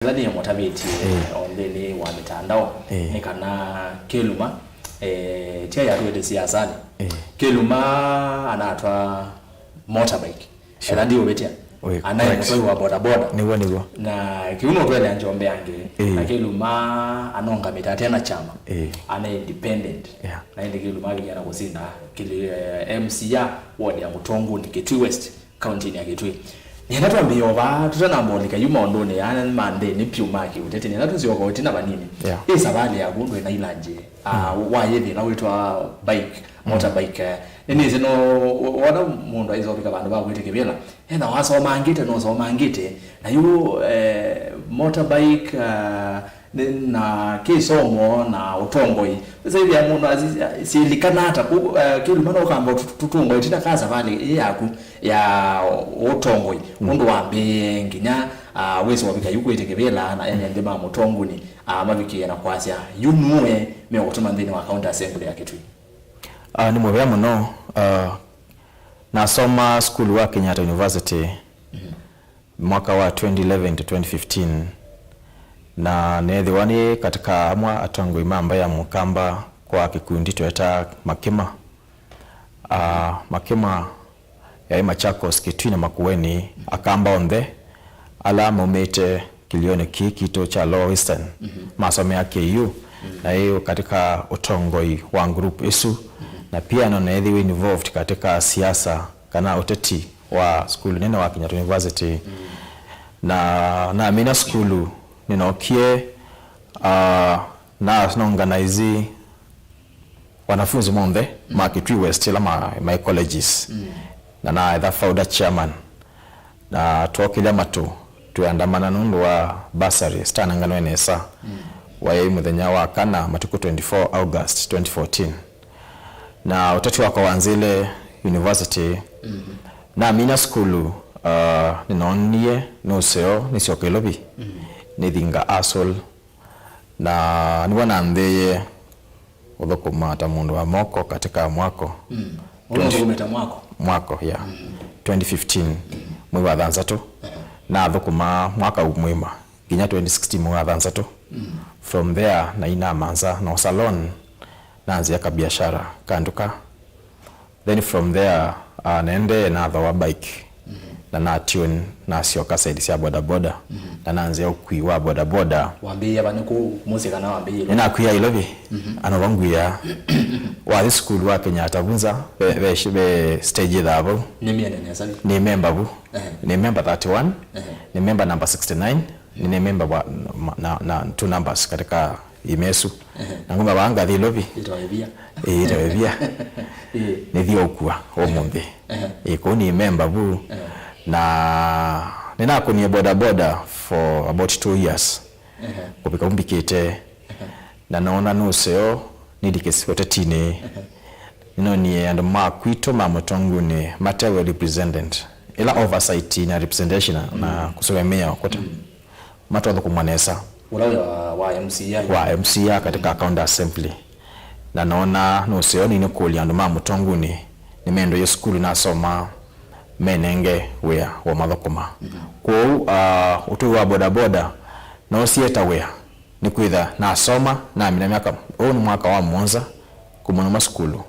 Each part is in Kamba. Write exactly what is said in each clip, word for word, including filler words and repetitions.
Ĩla nĩmũtavĩtye, eh, o nthĩnĩ wa mĩtandao, eh, nĩ kana Kĩluma, eh, tia yatwete siasanĩ. Eh. Kĩluma anatwa motorbike. Sure. Ela ndiũvĩtya. Oi, anaĩ correct. Mũtwai wa bodaboda. Nĩw'o, nĩw'o. Na kĩu no twelea njombe angĩ. Eh. Na Kĩluma anongamĩte ate na kyama. Eh. Ana independent. Yeah. Na ĩndĩ Kĩluma avikia na kũsinda kĩlĩ, eh, M C A ward ya Mũtonguni, Kitui West, kauntinĩ ya Kitui. Nĩenda twambĩe o vaa, tũtanamba ũlika yu maũndũnĩ aa ma nthĩnĩ pyũ ma kĩũteti. Nĩenda tũsyoka ũtina vanini. Yeah. Ĩ savalĩ yaku ndwĩ na ilanji. Ah, mm, wayĩthĩla wĩtwa bike, mm, motorbike, eh, nĩnĩsĩ no, wona mũndũ aisovika vandũ va kwĩtĩ kĩvĩla, ethĩwa wasomangĩte, nũsomangĩte, na yu, eh, motorbike, ah, nĩ, na kĩsomo na ũtongoi. Sasa hivi ya mũndũ asi-, silikana ata ku, eh, Kĩluma no kamba tũ-, tũtũngwa ĩtina ka savalĩ ĩ yaku ya ũtongoi. Mm. Ũndũ wambĩĩe nginya, ah, wĩsovika yu kwĩtĩ kĩvĩla na ene nthĩ ma Mũtonguni, ah, mavikie na kwasya, yu nue meũtũma nthĩnĩ wa County Assembly ya Kitui. Ah, nĩ mũvea mũno. Ah, nasoma sukulu wa Kenyatta University, mhm, mwaka wa twenty eleven to twenty fifteen, na neethĩwa nĩ katika amwe atongoi ma mbaĩ ya Mũkamba kwa kĩkundi twetaa Makima. Ah, Makima yaĩ Machakos, Kitui na Makueni, Akamba onthe ala maumĩte kĩlĩonĩ kĩĩ kitũ kya Lower Western, mhm, masomea K U, mhm, na ĩ katika ũtongoi wa group ĩsu, mhm, na pia no neethĩwe involved katika siasa kana ũteti wa sukulu nene wa Kenyatta University. Mhm. Na namina sukulu, nĩnookie, ah, na, na organize wanafunzi monthe, mm, ma Kitui West ila ma, ma colleges. Mm. Na naetha founder chairman. Na twokĩlya matũ, twĩandamana nũndũ wa bursary sitanenganwe nesa. Mm. Waĩ mũthenya wa kana, matukũ twenty-four August twenty fourteen. Na ũteti wakwa wanzĩle university. Mm. Namina sukulu, uh, nĩnoonie nĩ ũseo nĩsyoke Ilovi. Mm. Nĩthinga asol. Na nĩvo nanthĩĩe ũthũkũma ta mũndũ wa moko katika mwako. Mm. Ũla ũthũkũmĩte mwako? Mwako, yeah. Mm. Twenty fifteen, mwei wa thanthatũ. Eh. Nathũkũma mwaka mũima, nginya twenty sixteen mwei wa thanthatũ. Mm. From there, nainamanza no salon, nanzĩa kabiashara ka nduka. Then from there, uh, naendee nathoa bike. Mhm. Na natune, nasyoka side sya bodaboda. Mhm. Na nanzĩa ũkui wa bodaboda. Wambĩĩa va nĩ kũ mũsyĩ kana wambĩĩa Ilovi? Nĩnakwia Ilovi. Mhm. Ano vangwia. Wathi sukulu wa Kenyatta vunza, ve, ve, ve stage ĩthaa vau. Nĩ mĩene nesa vi? Nĩ memba vu. Ehe. Nĩ memba thirty-one. Ehe. Nĩ memba number sixty-nine. Nĩ memba wa, na, na, na two numbers katika imesu. Ehe. Na nguma vaa ngathi Ilovi. Ĩtawa ĩvia. Ĩĩ, ĩtawa ĩvia. Ĩĩ. Nĩthi ũkua ũmũnthĩ. Ehe. Ĩĩ, kũu nĩ memba vu. Ehe. Na nĩnakũnie bodaboda for about two years. Ehe. Kũvika umbikĩte. Ehe. Na noona nĩ ũseo, nĩlikĩsĩ ũtetinĩ. Ehe. Nĩnonie andũ ma kwitũ ma Mũtonguni mate well represented. Ĩla oversight na representation na, mm, kũsũvĩa mĩao kũta. Mm. Matwathũkũmwa nesa. Ũla wĩa wa, wa M C A. Wa M C A katika, mm, county assembly. Na noona nĩ ũseo nĩnĩkũlya andũ ma Mũtonguni nĩmendũie sukulu nasoma menenge wĩa wa mathũkũma. Mhm. Kwoou, ah, ũtũi wa bodaboda noosie ta wĩa nĩkwĩtha nasoma namina myaka, ũũ nĩ mwaka wa mũonza kuma numa sukulu.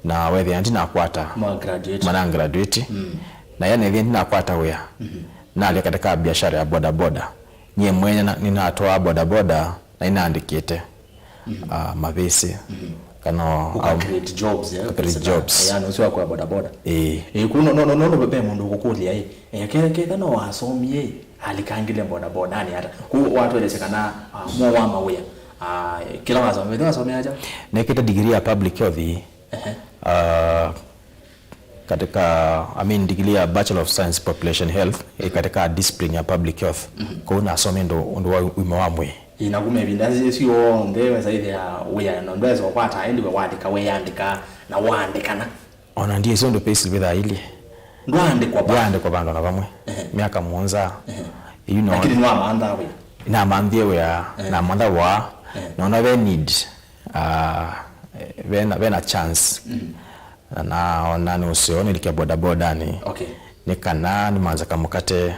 Na wethĩa ndinakwata. Mwa graduate. Mana graduate. Mm. Na ya nethĩa ndinakwata wĩa. Mhm. Nalya katika biashara ya bodaboda. Nyie mwene na, ninatwaa bodaboda na ninaandĩkĩte, mhm, ah, mavĩsĩ. Mhm. Kana, ũka um, create jobs, yeah, create jobs. Yeah, na ũcio wa kwa bodaboda. Ĩĩ. Ĩĩ, kũ no, no, no, no, ve mũndũ ũkũkũlya, ĩ. Eh, ke, ke kana wasomie, alikangile bodaboda, nĩ ata? Kũ watwelesya kana, ah, mo wa mawĩa. Ah, kĩla wasomie, wasomea aja? Nekĩte degree ya public health. Ehe. Ah, katika, I mean, degree ya Bachelor of Science Population Health, eh, katika discipline ya public health. Mhm. Kũu nasomie ũndũ, ũndũ wa ũima wa mwĩĩ. Ĩĩ, na kuma ĩvinda yĩu yonthe wesa ĩthĩa wĩa na ndwesa ũkwata ĩndĩ we wandĩka, weyandĩka na waandĩkana. Ona ndiĩsĩ ũndũ payslip ĩthaa ilyĩ. Ndwaandĩkwa va? Ndwaandĩkwa vandũ na vamwe. Ehe. Myaka mũonza. Ehe. Yu no. Lakini nĩwamanthaa wĩa? Namanthie wĩa, ehe, namantha waa, ehe, nona ve need, ah, vena, vena chance. Mm. Na naona nĩ ũseo nĩlike bodabodanĩ. Okay. Nĩ kana nĩmanze kamũkate. Eh.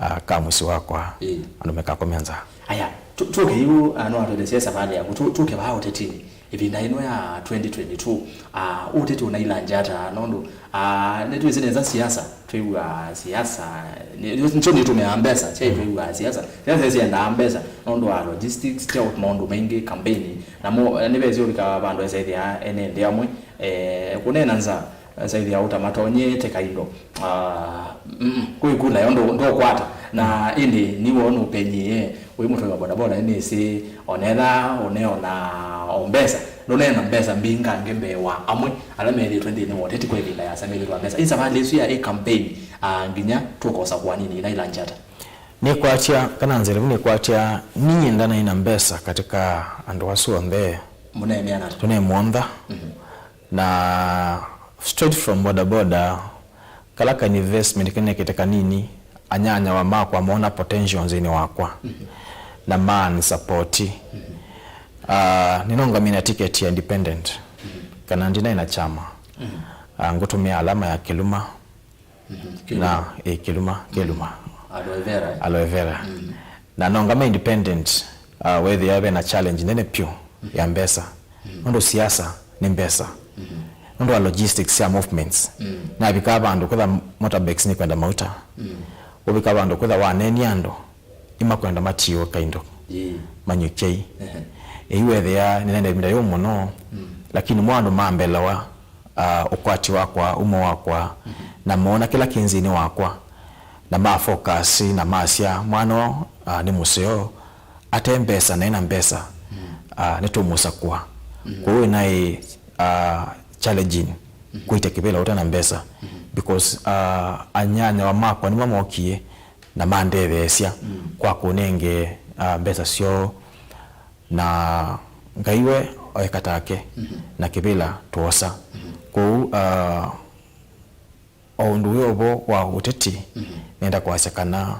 ah, ka mũsyĩ wakwa, ĩĩ, andũ mekakome nza. Aya, tũ- tũke yu, ah, no atwelesie savalĩ yaku, tũ- tũke vaa ũtetinĩ. Ĩvinda ĩno ya twenty twenty-two, ah, ũteti ũnailangya ata? Nũndũ, ah, nĩtwĩsĩ nesa siasa, twĩw'aa siasa, nĩ- nĩsyo nĩtũmĩaa mbesa, syai twĩw'aa siasa. Siasa siendaa mbesa, nũndũ wa logistics, kya maũndũ maingĩ, campaign, namo, eh, nĩvesĩ ũvika vandũ esa ĩthĩa ene nthĩ amwe, eh, kũneena nza, esa ĩthĩa ũtamatonyete kaindo. Ah, mm, kwĩkula yo ndũ- ndũkwata. Na ĩndĩ niwo nũpenyie, wĩ mũtũi wa bodaboda, nĩsĩ onetha ũneona o mbesa, ndũneena mbesa mbingange mbee wa amwe ala methĩĩtwe nthĩnĩ wa ũteti kwa ĩvinda yasa methĩĩtwe mbesa. Ĩ savalĩ ĩsu ya ĩ campaign, ah, nginya tũkosa kũanini ĩnailangya ata? Nĩkwatya, kana nzĩa ĩvu nĩkwatya, niĩ ndanai na mbesa katika andũ asu onthe. Mũnemeana ata? Tũnemwontha. Mhm. Na straight from bodaboda, kala ka investment kenekete kanini, anyanyawa makwa mona potential nzĩnĩ wakwa. Mhm. Na man support. Mhm. Ah, nĩnongamina ticket ya independent. Mhm. Kana ndinai na chama. Mhm. Ah, ngũtũmĩa alama ya kĩluma. Mhm. Na, eh, kĩluma, kĩluma. Aloe vera, eh? Aloe vera. Mhm. Na nongama independent, ah, wethĩa ve na challenge nene pyũ ya mbesa. Mhm. Nũndũ siasa nĩ mbesa. Mhm. Nũndũ wa logistics sya movements. Mhm. Navika vandũ kwĩtha motorbikes nĩ kwenda mauta. Mhm. Ũvika vandũ kwĩtha wanenia andũ, nĩmakwenda matiwe kaindo. Ĩĩ. Manyukyei. Ehe. Ĩu wethĩa nĩnenda ĩvinda yũũ mũno, mm, lakini mo andũ mambelewa, ah, ũkwati wakwa, umo wakwa, mhm, na moona kĩla kĩ nzĩnĩ wakwa, na ma focus, na masya, mwana ũũ, ah, nĩ mũseo, ate mbesa, na ena mbesa, mm, ah, nĩtũmũsakũa. Mm. Kwoou ĩnaĩ, ah, challenging, mm, kwĩtya kĩvĩla ũte na mbesa, mm, because, ah, anyanyawa makwa nĩmo mokie, na mandetheesya, mm, kwa kũnenge, ah, mbesa syoo, na Ngai we oeka take, mhm, na kĩvĩla twosa. Mhm. Kwoou, ah, o ũndũ wĩ ovo wa ũteti, mhm, nenda kwasya kana,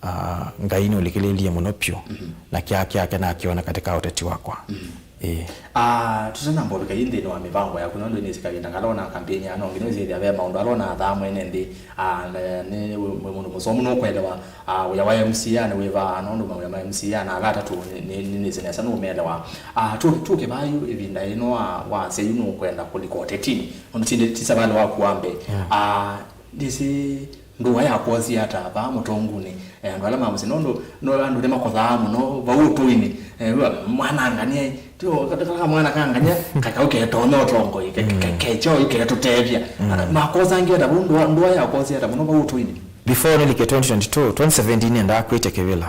ah, Ngai nũlikĩlĩlye mũno pyũ, mhm, na kyaa kyake nakyona katika ũteti wakwa. Mhm. Ĩĩ. Ah, tũtanamba ũvika yu nthĩnĩ wa mĩvango yaku, nũndũ nĩsĩ kavinda kala ona kampeni ya nongi nĩwĩsĩthya ve maũndũ ala ona athaa mwene nthĩ, ah, na nĩ wĩ, wĩ mũndũ mũsomu nũkwelewa, ah, wĩa wa M C A nĩ wĩva, nũndũ mawĩa ma M C A na ala atatũ nĩ- nĩ- nĩ- nĩsĩ nesa nũmelewa. Ah, tũ- tũke vaa yu ĩvinda ĩno wa- wasya yu nũkwenda kũlika ũtetinĩ, nũndũ tindĩ ti savalĩ waku wa mbee. Mm. Ah, nĩsĩ ndũa yakwosie ata vaa mũtongunĩ? Eh, andũ ala ma mũsyĩ, nũndũ no andũ nĩmakothaa mũno vau ũtũinĩ. Eh, wĩwa mwanangania, tio kata kala mwana kangania, kakau ketonya ũtongoi, ke- ke- mm, kekyoi ketũtethya. Mm. Ah, makosangie ata vau, ndũa- ndũa yakwosie ata mũno vau ũtũinĩ? Before nĩlike twenty twenty-two, twenty seventeen nĩendaa kwĩtya kĩvĩla.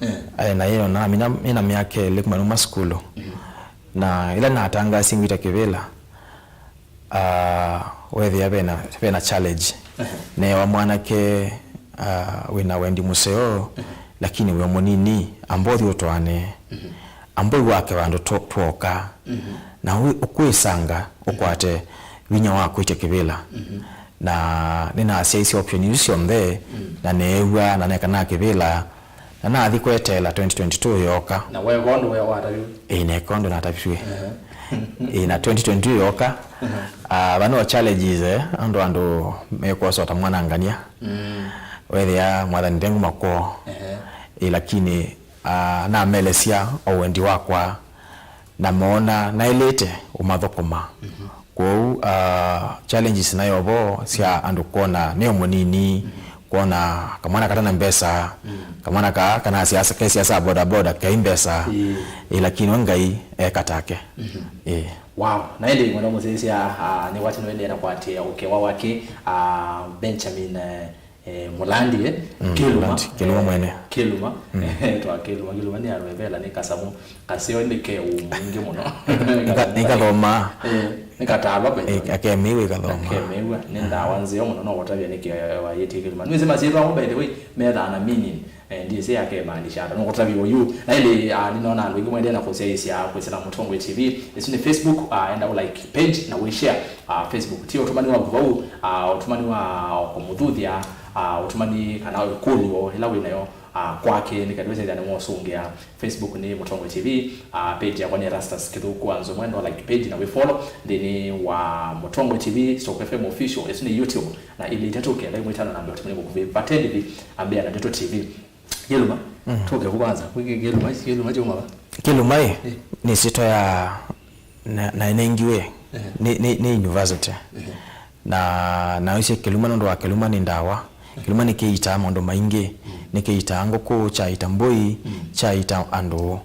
Eh. Aĩ na yĩyo na mina- mina myaka ĩlĩ kuma numa sukulu. Mm. Na ĩla natangasie ngwĩtya kĩvĩla, ah, wethĩa vena, vena challenge. Ehe. Newa mwanake, ah, wĩna wendi mũseo, ehe, lakini wĩ mũnini, ambothi ũtwaane. Mhm. Amboi wake vandũ tũ- twoka. Mhm. Na wĩ- ũkwĩsanga, mhm, ũkwate vinya wa kwĩtya kĩvĩla. Mhm. Na nĩnasyaisye option isu syonthe, mm, na neew'a na nekana kĩvĩla, na nathi kweteela twenty twenty-two yooka. Na we vondo we wataviwe? Ĩĩ, neka ũndũ nataviwe. Ehe. Ĩĩ, na twenty twenty-two yooka. Ehe. Ah, vano challenges, eh, andũ andũ mekwosa ta mwanangania. Mm. Wethĩa mwathani ndenguma kwoo. Ehe. Ĩĩ, lakini, ah, namelesya o wendi wakwa, na moona naĩlĩte ũmathũkũma. Mhm. Kwoou, ah, challenges nayo vo sya andũ kwona nĩo mũnini, mhm, kwona kamwana kata na mbesa, mhm, kamwana kaa kana siasa, ke siasa boda boda, kei mbesa. Ĩĩ. Ĩĩ, lakini we Ngai eka take. Mhm. Ĩĩ. Wow, na ĩndĩ mwenda mũsyaĩĩsya, ah, nĩ wati nũendeea na kũatĩĩa ũkewa wake, ah, Benjamin, eh, eh, Mũlandi, eh? Mm, Kĩluma. Mũlandi, Kĩluma mwene. Kĩluma. Mm. Twa Kĩluma, Kĩluma nĩ Aloe vera, nĩ kasamũ kaseo, nĩ ke ũmũ mwingĩ mũno. Nĩka- nĩkathoma. Eh, nĩkatalwa, by the way. Eh, akemĩw'a ĩkathoma. Akemĩw'a, nĩ ndawa nzeo mũno, no ũtavya nĩ kĩwayĩtie Kĩluma. Nĩwĩsĩ masyĩtwa amo, by the way, methaa na meaning. Eh, ndiĩsĩ yakemaanisha ata. Nũkũtavya ũyu. Na ĩndĩ, ah, nĩnona andũ aingĩ mwaendee na kũsyaĩĩsya kwĩsĩla Mũtongoi T V. Ĩsu nĩ Facebook, ah, enda ũ like page na wĩ share, ah, Facebook. Ti ũtũmani waku vau, ah, ũtũmani wa kũmũthuthya, ah, ũtũmani kana ĩkũlyo ĩla wĩ nayo, ah, kwake, nĩ kana wĩsethĩa nĩwasũngĩa. Facebook nĩ Mũtongoi T V, ah, page yakwa nĩ Erastus Kĩthũku, anzo mwendo like page na wĩ follow nthĩnĩ wa Mũtongoi T V, Stock F M Official, ĩsu nĩ YouTube, na ilĩ itatũ kenda ĩmwe ĩtano namba ũtũmĩre mũkuvĩ. Vatendithi ambĩa na Ndeto T V. Kĩluma, mm, tũke kwanza, kwĩ kĩ-, kĩluma, isi kĩluma kyauma va? Kĩluma ĩ, eh, nĩ sitwa ya, na, na nengiwe, ehe, nĩ, nĩ, nĩ university. Ehe. Na, na ũisye kĩluma nũndũ wa kĩluma nĩ ndawa. Ehe. Kĩluma nĩ kĩitaa maũndũ maingĩ. Mm. Nĩ kĩitaa ngũkũ, kyaita mbũi, mm, kyaita andũ.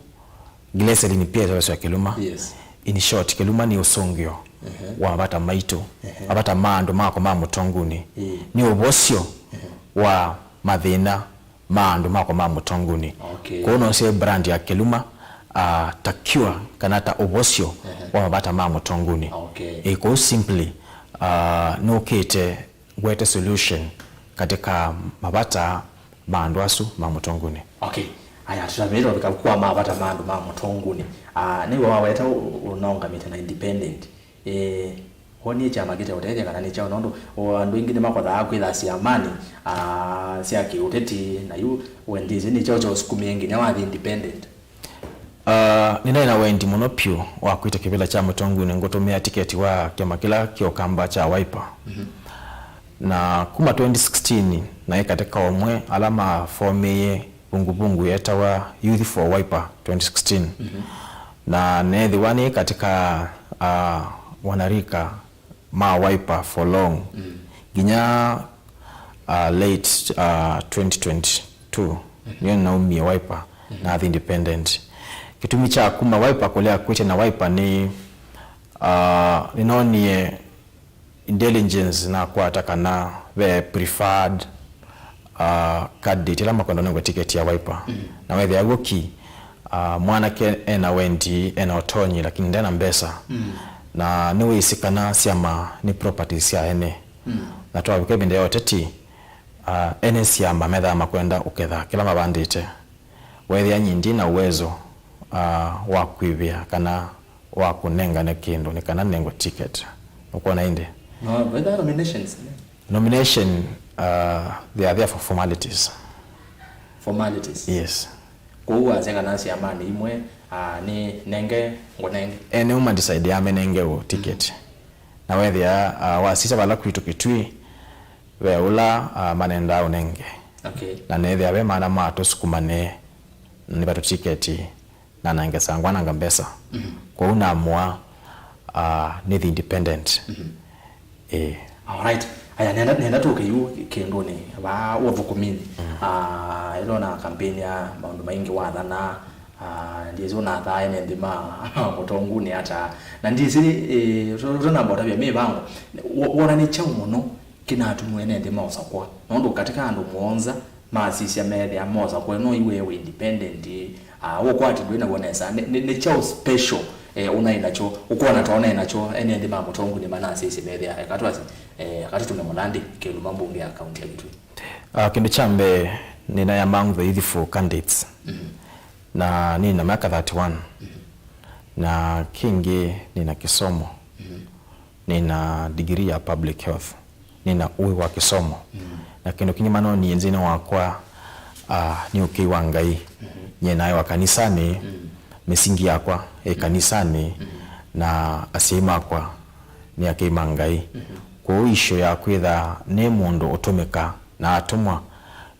Glycerin pia ĩtawasya kĩluma. Yes. In short, kĩluma nĩ ũsũngĩo, ehe, wa mavata maitũ, ehe, mavata ma andũ makwa ma Mũtongunĩ. Ĩĩ. Nĩ ũvosyo, ehe, wa mathĩna ma andũ makwa ma Mũtongunĩ. Okay. Kwoou no sye brand ya kĩluma, ah, ta cure kana ta ũvosyo, ehe, wa mavata ma Mũtongunĩ. Okay. Ĩ, kwoou simply, ah, nũkĩte ngwete solution katika mavata ma andũ asu ma Mũtongunĩ. Okay. Aya, tũtambĩte ũvika kwa mavata ma andũ ma Mũtongunĩ. Ah, nĩw'o waweta ũ-, ũnaũngamĩte na independent. Eh, wonie kyama kĩteũtethya kana nĩ kyaũ? Nũndũ o andũ aingĩ nĩmakothaa kwĩtha syamanĩ, ah, sya kĩũteti, na yu wendĩsye nĩ kyaũ kyaũsukumie nginya wathi independent? Ah, nĩnaĩ na wendi mũno pyũ wa kwĩta kĩvĩla kya Mũtongunĩ ngũtũmĩa tiketi wa kyama kĩla kĩ Ũkamba kya Wiper. Mhm. Na kuma twenty sixteen, naĩ katĩ ka ũmwe ala mafomĩie vunguvungu yetawa Youth for Wiper twenty sixteen. Mhm. Na neethĩwa nĩ katĩ ka, ah, wanarika ma Wiper for long. Mm. Nginya, uh, late, uh, twenty twenty-two, mm-hmm, nĩyo naumie Wiper, mm-hmm, nathi independent. Kĩtumi kya kuma Wiper kũlea kwĩtya na Wiper nĩ, uh, nĩnoonie intelligence nakwata kana ve preferred, uh, candidate ĩla makwenda ũnengwe tiketi ya Wiper. Mm. Na wethĩa w'o ki, uh, mwanake ena wendi, ena ũtonyi, lakini ndena mbesa. Mm. Na nĩwĩsĩ kana syama nĩ properties sya ene. Mm. Na twavika ĩvinda ya ũteti, uh, ene syama methaa makwenda ũketha kĩla mavandĩte. Wethĩa nyie ndi na uwezo, uh, wa kwĩvĩa kana wa kũnengane kĩndũ nĩ kana nengwe ticket. Nũkwona ĩndĩ? No, whether nominations, ne? Nomination, uh, they are there for formalities. Formalities? Yes. Kwoou wasya kana syamanĩ imwe, uh, nĩ nenge, ngũnenge? Ene uma decide ya menenge ũ ticket. Mm-hmm. Na wethĩa, uh, wasisya vala kwitũ Kitui, ve ũla, uh, manendaa ũnenge. Okay. Na nethĩa ve mana matũsukumane, nĩvatũ tiketi. Na nange sangwa nanga mbesa. Mhm. Kwoou namũa, ah, nĩthi independent. Mhm. Eh. Alright. Aya, nenda, nenda tũke yu kĩndũnĩ, va ũthũkũminĩ. Mm. Ah, ĩla na kampeni ya maũndũ maingĩ wathana, ah, ndiĩsĩ ũnathaa ene nthĩ ma Mũtongunĩ ata. Na ndiĩsĩ, eh, tũ-, tũnamba ũtavya mĩvango. Wo-, wona nĩ kyaũ mũno kĩnatũmie ene nthĩ mosakwa? Nũndũ katĩ ka andũ mũonza masisya methĩa mosakwa, no iwe wĩ independent, ah, ũkwati ndwĩ naw'o nesa. Nĩ, nĩ, nĩ kyaũ special, eh, ũnaĩ nakyo, ũkwona ta ũnaĩ nakyo, ene nthĩ ma Mũtongunĩ manasisye methĩa, eka twasye, eh, eka tũtume Mũlandi kĩluma mbunge ya kaunti ya Kitui? Ah, kĩndũ kya mbee, nĩnaĩ among the youthful candidates. Mhm. Na nĩna myaka thirty-one. Mhm. Na kĩngĩ nĩna kĩsomo. Mhm. Nĩna degree ya public health. Nĩna ũĩ wa kĩsomo. Mm. Na kĩndũ kĩngĩ manonie nthĩnĩ wakwa, ah, nĩ ũkĩi wa Ngai. Mm-hmm. Nyie naĩ wa kanisanĩ, mm, mĩsingi yakwa ĩ kanisanĩ, mm, na asyai makwa nĩ akĩi ma Ngai. Mm-hmm. Kwoou issue ya kwĩtha nĩ mũndũ ũtũmĩka na atũmwa,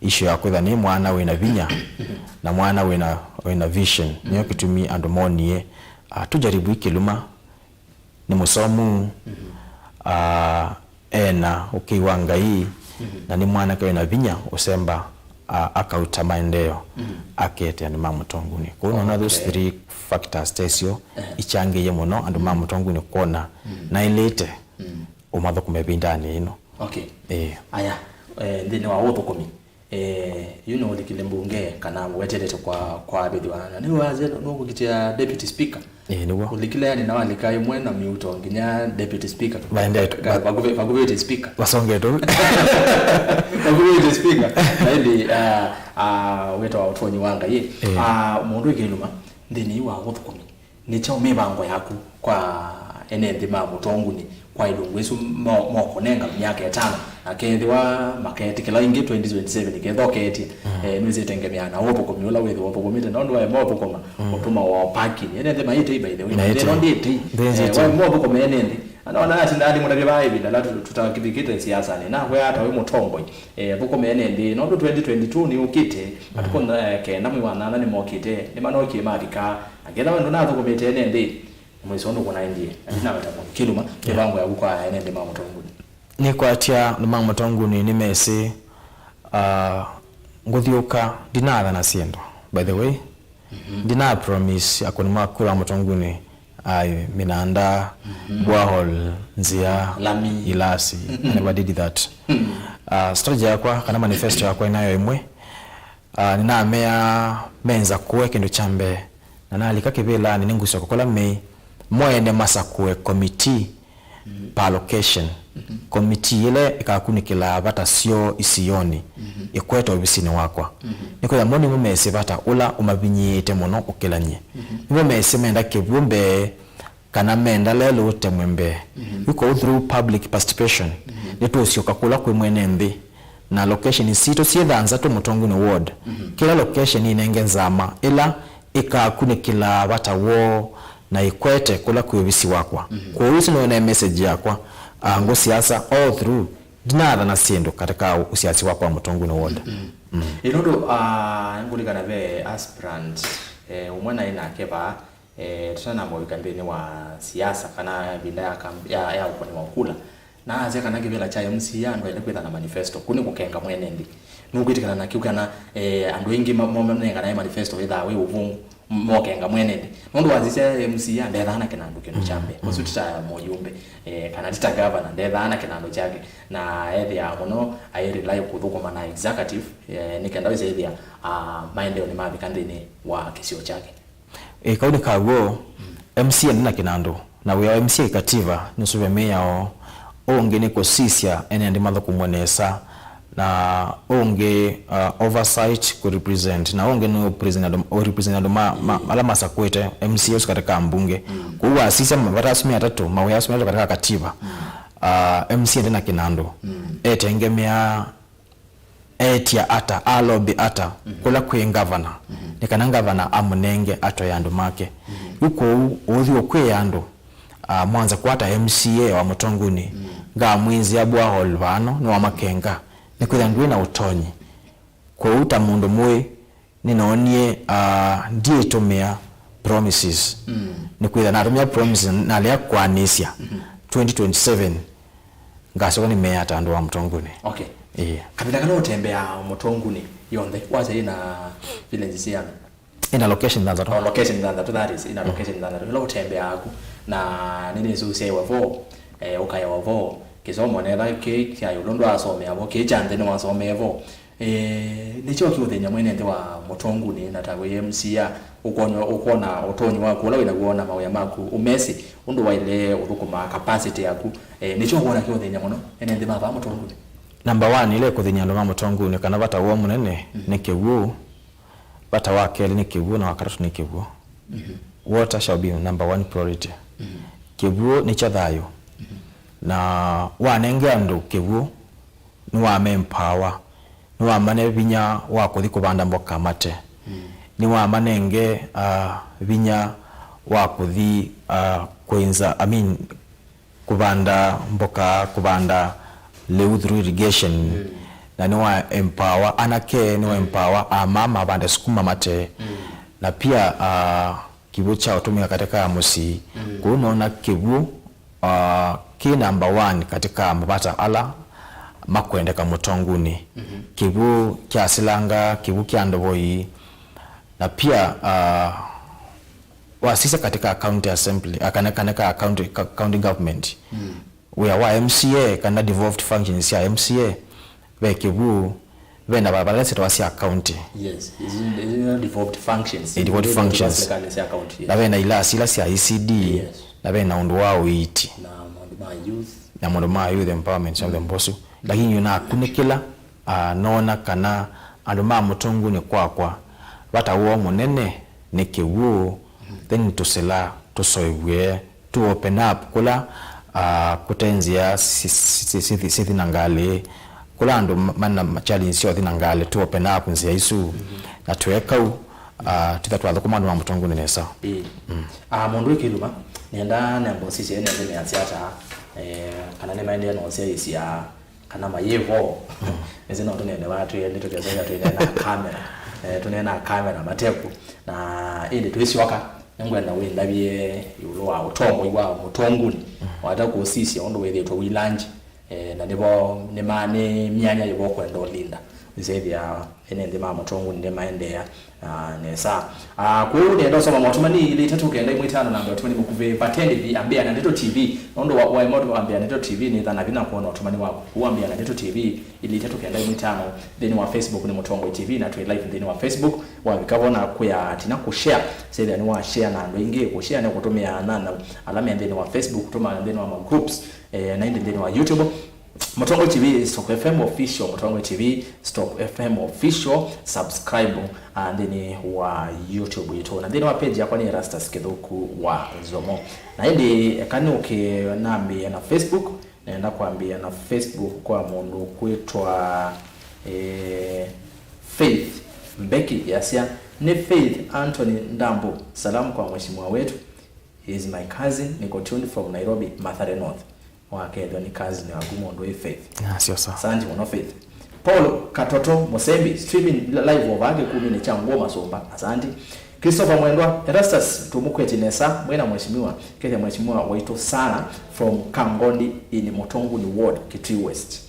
issue ya kwĩtha nĩ mwana wĩna vinya, mm-hmm, na mwana wĩna, wĩna vision. Nĩyo, mm-hmm, kĩtumi andũ monie, ah, tũjaribu ikĩluma, nĩ mũsomu, mhm, ah, ena ũkĩi wa Ngai, mhm, na nĩ mwanake wĩna vinya ũsemba, ah, akauta maendeeo, mhm, akete andũ ma Mũtongunĩ. Kwoou nona those, okay, three factors tesyo, eh, ikyangĩie mũno andũ ma, mhm, Mũtongunĩ kwona, mhm, naĩlĩte, mhm, ũmathũkũme ĩvindanĩ ĩno. Okay. Eh. Aya, eh, nthĩnĩ wa ũthũkũmi, Eh, yu nĩũlikile mbunge kana wetetete kwa, kwa avĩthĩwa na nĩwasya nũkũkitĩa deputy speaker? Ĩĩ, nĩw'o. Ũlikile yani na walika ĩmwe na miuto nginya deputy speaker. Vaendete. Ka-, vakuvĩ, vakuvĩte speaker. Vasongetwe. Vakuvĩte speaker. Na ĩndĩ, ah, ah, wĩtawa ũtonyi wa Ngai. Ĩĩ. Ah, mũndũ ĩkĩluma nthĩnĩ wa ũthũkũmi. Nĩ kyaũ mĩvango yaku kwa ene nthĩ ma Mũtongunĩ kwa ilungu isu mo- mokũnenga myaka ĩtano, na kethĩwa maketĩkĩla ĩngĩ twenty twenty-seven, kethĩwa ũketye, eh, nĩwĩsĩ ĩtengemeaa na ũthũkũmi ũla wĩthĩwa ũthũkũmĩte, nũndũ wa ema ũthũkũma ũtũma wa parking. Ene nthĩ maĩtei, by the way. Maĩtei. Ĩno ndĩtei. Ndĩtei. Eh, wa ema ũthũkũma ene nthĩ. Ana ona atinda alimũtavya vaa ĩvinda la tu- tũtakivikĩte siasanĩ. Na we ata wĩ mũtongoi, eh, thũkũma ene nthĩ. Nũndũ twenty twenty-two nĩ ũkĩte, matukũ, eh, kenda mwei wa nyanya nĩmokĩte, nĩmanokie mavika. Na kethĩwa ndũnathũkũmĩte ene nthĩ, mwĩsĩ ũndũ kũnaendie, na ndinaweta mũno. Kĩluma, mĩvango yaku kwa ene nthĩ ma Mũtonguni. Nĩkwatya andũ ma Mũtonguni nĩmesĩ, ah, ngũthiũka, ndinaathana syĩndũ. By the way, ndina promise akũni ma kũla Mũtonguni, ai, mĩnanda, borehole, nzĩa, lami, ilasi. I never did that. Ah, strategy yakwa kana manifesto yakwa ĩnayo ĩmwe, ah, nĩnamea menza kũe kĩndũ kya mbee, na nalika kĩvĩlanĩ nĩngũsyoka kũla meĩ, mo ene masakũe committee per location. Committee ĩla ĩkakunĩkĩlaa vata syoo isionĩ, ĩkwete ovisinĩ wakwa. Nĩkwĩtha mo nĩmo mesĩ vata ũla ũmavinyĩĩte mũno ũkĩlany'e. Nĩmo mesĩ menda kĩw'ũ mbee, kana menda lelũ ũtemwe mbee. Yu kwoou through public participation, nĩtũũsyoka kũla kwĩ mwene nthĩ, na location sitũ syĩ thanthatũ Mũtonguni ward. Kĩla location ĩnenge nzama ĩla ĩkakunĩkĩlaa vata woo na ĩkwete kũla kwĩ ovisi wakwa. Kwoou ĩsu nĩyo naĩ message yakwa, ah, ngũsiasa all through. Ndinaathana syĩndũ katika ũsiasi wakwa wa Mũtonguni ward. Ĩ, nũndũ, ah, ngũlikana ve aspirant, eh, ũmwe naĩ nake vaa, eh, tũtanamũvika nthĩnĩ wa siasa kana ĩvinda ya kamp-, ya, ya ũkũni wa kula. Na asya kana kĩvĩla kya M C A andũ aĩle kwĩtha na manifesto, kũu nĩ kũkenga mwene nthĩ. Nũkwĩtĩkana na kĩu kana, eh, andũ aingĩ ma- mo- manenganae manifesto wĩthaa wĩ ũvũngũ, m- mokenga mwene nthĩ? Nũndũ wasisya M C A ndethaa na kĩnandũ kĩndũ kya mbee. Ũsu ti ta mũyũmbe, eh, kana ti ta gavana, ndethaa na kĩnandũ kyake. Na ethĩaa mũno aĩ rely kũthũkũma na executive, eh, nĩ kenda wĩsethĩa, ah, maendeeo nĩ mavika nthĩnĩ wa kĩsio kyake. Ĩ, kau nĩ kaw'o. M C A ndĩ na kĩnandũ, na wĩa wa M C A kĩkativa nĩ ũsũvĩa mĩao. Ũngĩ nĩ kũsisya ene nthĩ mathũkũmwe nesa, na ũngĩ, uh, oversight kũ represent, na ũngĩ nĩ represent andũ, ũ represent andũ ma, ma, ala masakũĩte M C A ũsu katika mbunge. Kwoou wasisya mavata asu me atatũ, mawĩa asu me atatũ katika katiba, uh, M C A ndĩ na kĩnandũ etengemeaa etya ata, alobi ata kũla kwĩ ngavana, nĩ kana ngavana amũnenge atwae andũ make. Yu kwoou ũthi ũkwĩa andũ, ah, mwanza kwata M C A wa Mũtonguni, ngamwinzĩa borehole vano, nĩwamakenga, nĩkwĩtha ndwĩ na ũtonyi. Kwoou ta mũndũ mũĩ, nĩnoonie, ah, ndiĩtũmĩa promises. Nĩkwĩtha natũmĩa promises, nalea kwanĩsya twenty twenty-seven. Ngasyoka nĩmeea ta andũ wa Mũtonguni. Okay. Ĩĩ. Kavinda kala ũtembeaa Mũtonguni yonthe, wasya ĩna village siana? Ĩna location thanthatũ. Oh, location thanthatũ, that is, ĩna location thanthatũ. Ĩla ũtembeaa ku, na nĩnĩsĩ ũsyaĩwe vo, eh, ũkaĩwa vo, kĩsomo netha kĩ kya ĩũlũ ndwasomea vo, kĩ kya nthĩ nĩwasomee vo. Eh, nĩkyo kĩũthĩny'a mwene nthĩ wa Mũtonguni na ta wĩ M C A, ũkwona, ũkwona ũtonyi waku ũla wĩ naw'o na mawĩa maku ũmesĩ, ũndũ waĩle ũthũkũmaa, capacity yaku, eh, nĩkyo ũkwona kĩũthĩny'a mũno ene nthĩ ma vaa Mũtonguni? Number one, ĩla ĩkũthĩny'a andũ ma Mũtonguni kana vata woo mũnene nĩ kĩw'ũ, vata wa kelĩ nĩ kĩw'ũ, na wa katatũ nĩ kĩw'ũ. Water shall be number one priority. Kĩw'ũ nĩkyo thayũ. Na wanenge andũ kĩw'ũ, nĩwame empower, nĩwamane vinya wa kũthi kũvanda mboka mate. Nĩwamanenge, ah, vinya wa kũthi, ah, kwĩnza, I mean, kũvanda mboka, kũvanda lĩu through irrigation. Na nĩwa empower anake, nĩwa empower amama mavande sukuma mate. Na pia, ah, kĩw'ũ kya ũtũmĩka katika mũsyĩ. Kũu nona kĩw'ũ, ah, kĩ number one katika mavata ala makwendeka Mũtonguni. Kĩw'ũ kya silanga, kĩw'ũ kya ndovoi, na pia, ah, wasisya katika county assembly, ah, kana, kana ka county, ka, county government, wĩa wa M C A kana devolved functions sya M C A, ve kĩw'ũ, ve na barabara ila syĩtawa sya county. Yes, isu nĩ devolved functions. Eh, devolved functions. Serikali sya county, yes. Na ve na ilasi ila sya E C D, yes, na ve na ũndũ wa ũiiti. Na maũndũ ma youth. Na maũndũ ma youth empowerment, some of them bosu. Lakini yu nakunĩkĩla, ah, noona kana andũ ma Mũtonguni kwakwa, vata woo mũnene nĩ kĩw'ũ, then tũsila tũsoĩw'e, tũ open up kũla, Ah, kũte nzĩa si- si- si- sithi sithi na ngalĩ, kũla andũ ma- mana ma- challenge sya ũthi na ngalĩ, tũopen up nzĩa isu, na tweka ũu, ah, twĩtha twathũkũma andũ ma Mũtonguni nesa. Ĩĩ. Ah, mũndũ wĩ Kĩluma, nĩenda namba ũsisye ene nthĩ measya ata, eh, kana nĩmaendee na ũsyaĩĩsya kana mayĩvo. Nĩsĩ no tũneenewa twĩ nĩ tũkesa ĩla twĩneenaa kamera. Eh, tũneenaa kamera mateku. Na ĩndĩ twĩsyoka, nĩngwenda wĩndavye ĩũlũ wa ũtongoi wa Mũtonguni. Wata kũsisya ũndũ wĩthĩĩtwe ũilanji. Eh, na nĩvo nĩma nĩ myanya yĩvo kwenda ũlinda. Nĩsethĩa ene nthĩ ma Mũtonguni nĩmaendeea ah, nesa. Ah, kwoou nĩenda ũsoma motũmani ilĩ itatũ kenda imwe itano namba ya ũtũmani mũkuvĩ. Vatendĩthi ambĩa na Ndeto T V. Nũndũ wa, wa ĩmwe ambĩa na Ndeto T V nĩ thana vinya kwona ũtũmani waku. Kwoou ambĩa na Ndeto T V ilĩ itatũ kenda imwe itano. Nthĩnĩ wa Facebook nĩ Mũtongoi T V na twĩ live nthĩnĩ wa Facebook. Wavika vo na kwĩa tina kũshare. Sethĩa nĩ wa share na andũ aingĩ. Kũshare nĩ kũtũmĩa nana ala me nthĩnĩ wa Facebook, kũtũmĩa nthĩnĩ wa ma groups, eh, na ĩndĩ nthĩnĩ wa YouTube. Mũtongoi T V Stock F M Official, Mũtongoi T V Stock F M Official, subscribe, ah, nthĩnĩ wa YouTube itũ. Na nthĩnĩ wa page yakwa nĩ Erastus Kĩthũku wa Nzomo. Na ĩndĩ eka nĩũke nambĩĩe na Facebook, nenda kwambĩĩa na Facebook kwa mũndũ kwĩtwa, eh, Faith Mbeki yasya, nĩ Faith Anthony Ndambu, salamu kwa mheshimiwa wetu. He is my cousin, niko tuned from Nairobi, Mathare North. Wakethwa nĩ cousin waku mũndũ wĩ Faith. Nasyo sa. Asante mũno Faith. Paul Katoto Musembi, streaming live over Kĩkuminĩ kya Ngũa Masũmba. Asante. Christopher Mwendwa, Erastus, tũmũkwetye nesa, mwĩna mheshimiwa, kethya mheshimiwa waitũ sana from Kangondi in Mũtonguni Ward, Kitui West.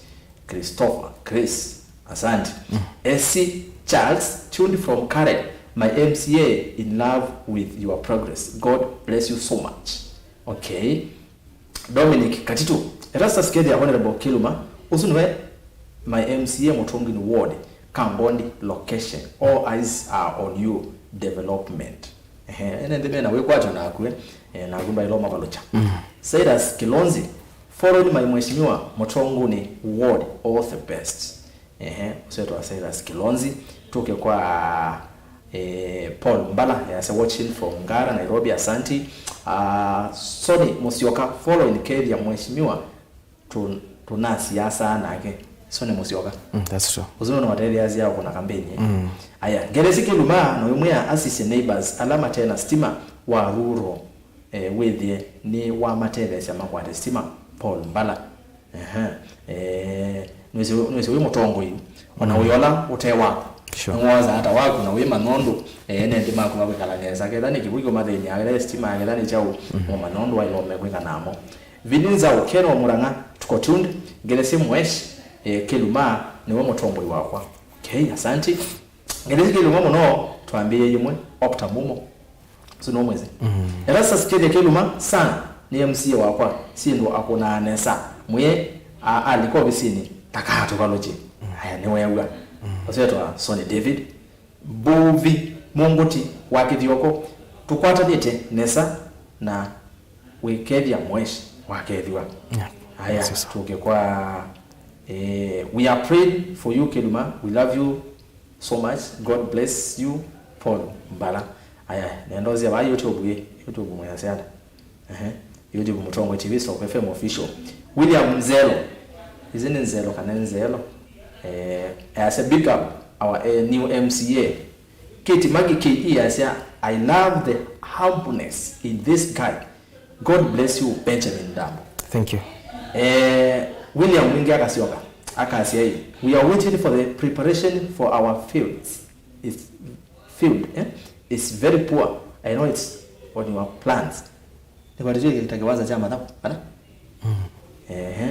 Christopher, Chris, asante. Mm. S C Charles, tuned from Karen, my M C A, in love with your progress. God bless you so much. Okay. Dominic Katitu, Erastus Kethia, Honorable Kiluma, ũsu nĩwe my M C A Mũtonguni Ward, Kangondi location. All eyes are on you. Development. Ehe, ene nthĩ mena wĩkwatyo naku, eh? Eh, naku mbaĩlo mavalũkya. Mm. Cyrus Kilonzi, following my mheshimiwa Mũtonguni Ward, all the best. Ehe, ũsetwa Cyrus Kilonzi. Tũke kwa, eh, Paul Mbala, yase watching from Ngara, Nairobi, asanti. Ah, Soni Musyoka, following Kethia mheshimiwa, tũ- tũnasiasa nake. Soni Musyoka. Mm, that's true. Ũsu nũno matetheasya kũna kampeni, eh? Mm. Aya, Ngelesi Kiluma, no imwe ya asisye neighbors ala matena stima wa rural, eh, wĩthĩe nĩ wamatetheesya makwate stima, Paul Mbala. Ehe. Eh, nwĩsĩ, nwĩsĩ wĩ mũtongoi, ona, mm, wĩ ola ũte waku. Sure. Nĩwosaa ata waku na wĩmanya ũndũ, eh, ene nthĩ maku makwĩkala nesa. Ketha nĩ kĩvũi kũmathĩny'a, ketha nĩ stima, ketha nĩ kyaũ, mm, ũmanya ũndũ waĩlome kwĩka namo. Vili Nzau, Ken wa Murang'a, tuko tuned. Ngelesi Mwesh, eh, Kiluma, nĩwe mũtongoi wakwa. Okay, asanti. Ngelesi Kiluma mũno, twambĩĩe yĩmwe, Opta Mumo. Ũsu nũmwĩsĩ. Mm. Erastus Kethia Kiluma, sana, nĩ M C A wakwa, syĩndũ akũnaa nesa. Mwĩe, a- alika ovisinĩ, takatũvalũkye. Mm. Aya, nĩweew'a. Mm. Ũsetwa Soni David. Mbuvi Mũngũti wa Kĩthioko, tũkwatanĩte nesa na wĩkethya Mwesh wakethwa. Yeah. Aya, yes, yes, tũke kwa, eh, we are praying for you, Kiluma. We love you so much. God bless you, Paul Mbala. Aya, nenda ũsya vaa YouTube, eh, YouTube mwĩasya ata? Ehe. YouTube Mũtongoi T V, Stock F M Official. William Nzelo. Hizi ni Nzelo kana Nzelo? Eh, I say big up our, eh, new M C A. Kiti Magi K E asya, "I love the humbleness in this guy. God bless you, Benjamin Ndambo." Thank you. Eh, William Mwingi akasyoka, akasya, "We are waiting for the preparation for our fields. It's field, eh? It's very poor. I know it's on your plans." Nĩkwatĩtw'e ta kĩwanza kya mathaũ, kana? Mm. Ehe.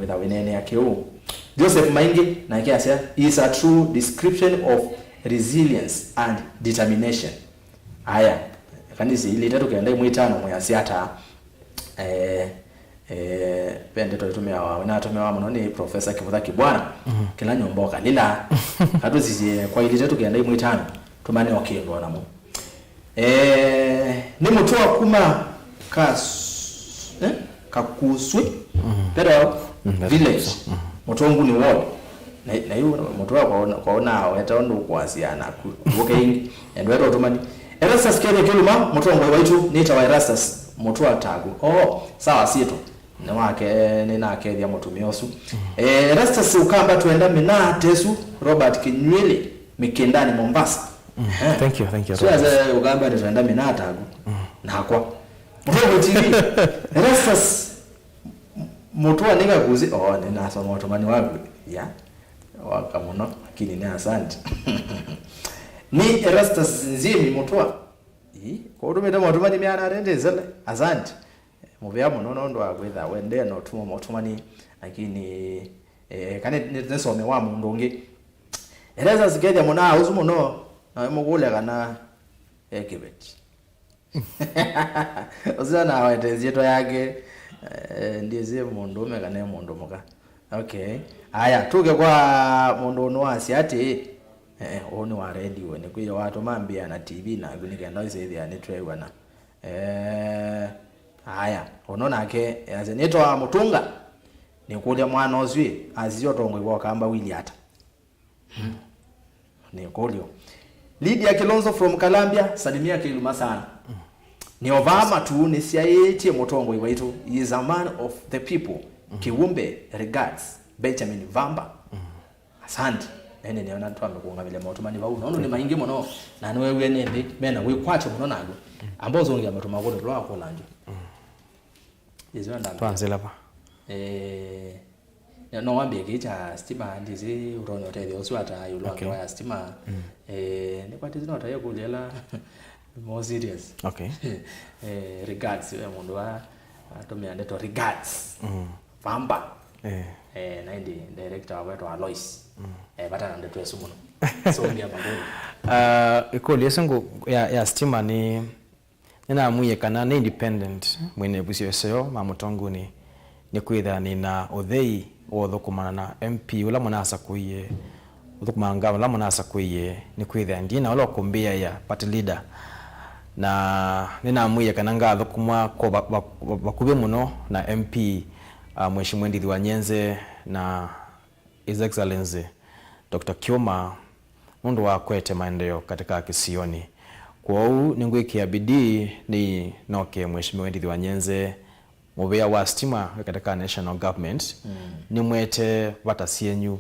Wĩtha wĩneenea kĩu. Joseph Maingi, nake asya, "He is a true description of resilience and determination." Aya, kanisa ilĩ itatũ kenda imwe itano mwĩasya ata? Eh, eh, ve ndeto itũmĩawa, ĩnatũmĩawa mũno nĩ Professor Kĩvũtha Kĩbwana, mhm, kĩla nyũmba ũkalila. Katũsisye kwa ilĩ itatũ kenda imwe itano, tũmane o kĩndũ o namo. Eh, nĩ mũtũa kuma Kas-, eh? Kakuswi, mm, Pedal, mm, that's village, mm, Mũtonguni Ward. Na, na yu mũtũa kwaona, kwaona weta ũndũ kwasya naku. Ũke ingi, endwete ũtũmani. Erastus Kethia Kĩluma, mũtongoi waitũ, nĩtawa Erastus mũtũa taku. Oh, sawa sietu. Nĩwake, nĩnakethya mũtumĩa ũsu. Eh, Erastus Ũkamba twenda mĩnaa tesu, Robert Kinywili, Mikindani, Mombasa. Eh. Thank you, thank you, so Robert. Ase Ũkamba nĩ twenda mĩnaa taku. Nakwa. Mũtongo T V. Erastus Mũtũa nĩ kakuzi. Oh, nĩnasoma ũtũmani waku. Ya. Waka mũno, lakini nĩ asante. Nĩ Erastus Nziemi Mũtũa. Ii, kwa ũtũmĩte motũmani meana atĩ ndĩsele. Asante. Mũvea mũno nũndũ wa kwĩtha wendee na ũtũma motũmani, lakini, eh, kana nĩ, nĩsome wa mũndũ ũngĩ. Erastus kethya mũnaa ũsu mũno, na mũkũlya kana e kĩveti. Ũsu anawetesie to yake, eh, ndiĩsĩ mũndũũme kana e mũndũ mũka. Okay. Aya, tũke kwa mũndũ ũnũ wasya atĩĩ, eh, ũũ nĩ wa radio, nĩkwĩthĩwa watũma mbĩa na T V naku nĩ kenda ũsĩthĩa nĩtweew'ana. Eh, aya, ũno nake easya, nĩtwa Mũtũnga, nĩkũlya mwana ũsu ĩ, asisya ũtongoi wa Ũkamba wili ata? Hmm. Nĩ kũlyo. Lydia Kilonzo from Colombia, salimia Kiluma sana. Nĩ ovaa matu nĩsyaĩtye mũtongoi waitũ. He is a man of the people. Kiumbe, regards, Benjamin Vamba. Asante. Ene nĩona twambe kũngamĩlya maũtũmani vau. Nũndũ nĩ maingĩ mũno. Na nĩwewie nĩ nthĩ. Mena wĩkwatyo mũno naguo. Amba ũsũngĩa matũ maku nĩ tũla wakũla njo. Yesu andambe. Twanzĩla va? Eh, no wambie kĩĩ kya stima, ndĩsĩ ũtonya ũtethyo ũsu ata ĩũlũ wa Okay. ngewa ya stima. Mm. Eh, nĩkwatĩsĩ no taye kũlya ĩla more serious. Okay. Eh, regards, we mũndũ wa atũmĩa ndeto regards. Mm. Vamba. Eh. Eh, na ĩndĩ director wa wetwa Alois. Mm. Eh, vata na ndeto ĩsu mũno. So ngia magũrũ. Ah, ĩkũlyo ĩsu ngũ-, ya, ya stima nĩ Nĩnamwĩie kana nĩ independent mwene ĩvusyo ĩseo ma mũtongoni, nĩkwĩthĩa nĩ na ũthei wa ũthũkũmana na M P ũla mũnasakũie, ũthũkũmana na ngavana ũla mũnasakũie, nĩkwĩthĩa ndi na ũla ũkũmbĩaĩa party leader. Na nĩnamwĩie kana ngathũkũma kwa va-, va-, va-, vakuvĩ mũno na M P, ah, Mheshimiwa Ndĩthi wa Nyenze na His Excellency Doctor Kiuma nũndũ wa kũete maendeeo katika kĩsionĩ. Kwoou nĩngwĩkĩa bidii nĩnoke Mheshimiwa Ndĩthi wa Nyenze, mũvĩa wa stima wĩ katika national government, mm, nĩmwete vata syenyu,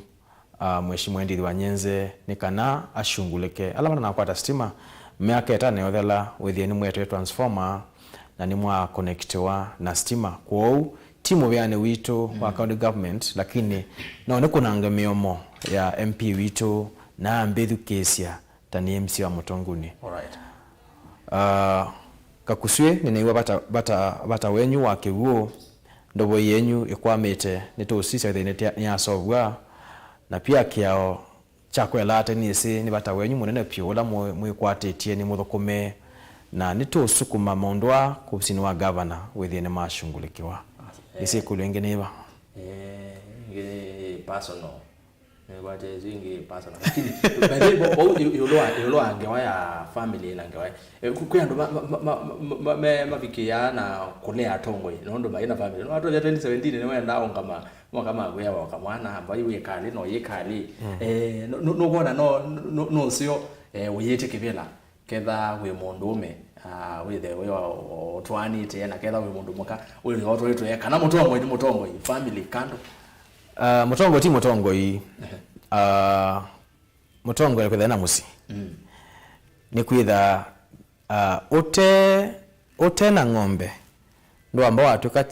ah, Mheshimiwa Ndĩthi wa Nyenze, nĩ kana ashungulĩke ala matanakwata stima myaka ĩtano yothela, wĩthĩe nĩmwetwe transformer na nĩmwakonekitiwa na stima. Kwoou ti mũvĩanĩ witũ wa, mm, county government, lakini no nĩkũnange mĩomo ya M P witũ na ambĩthukĩĩsya ta nĩ M C wa mũtongoni. Alright. Ah, Kakuswĩ, nĩnĩw'a vata, vata, vata wenyu wa kĩw'ũ, ndovo yenyu ĩkwamĩte, nĩtũũsisya wĩthĩe nĩtya-, nĩyasovw'a, na pia kĩao kya kwelaa ate nĩsĩ nĩ vata wenyu mũnene vyũ ũla mwĩ-, mwĩkwatĩtye nĩ mũthũkũme, na nĩtũũsukuma maũndũ aa kũvisinĩ wa gavana wĩthĩe nĩmashungulĩkĩwa. Eh. Ĩsĩ ĩkũlyo ĩngĩ nĩ yĩva? Eh, ĩngĩ nĩ personal. Nĩkwatĩtye ĩngĩ personal. Lakini, by the way, vau ĩ-, ĩũlũ wa, ĩũlũ wa ngewa ya family na ngewa ya, eh, kwĩ andũ ma-, ma-, mavikĩaa na kũlea atongoi, nũndũ maĩ na family. Nĩwatũlya twenty seventeen nĩwendaa ũngama Moka makwĩa woka mwana, mbai wĩkalĩ, no yĩkalĩ. Mm. Eh, nũ-, nũ-, nũkwona no, nũ-, nũ-, nũseo, eh, ũyĩte kĩvĩla. Ketha wĩ mũndũũme, ah, wĩthe wĩ o-, o-, ũtwaanĩte, na ketha wĩ mũndũ mũka, wĩthe ũtwaĩtwe, kana mũtongoi nĩ mũtongoi, family kando. Ah, mũtongoi ti mũtongoi. Ehe. Ah, mũtongoi nĩ kwĩtha na mũsyĩ. Mm. Nĩ kwĩtha, ah, ũte, ũte na ng'ombe, ndwamba watw'ĩka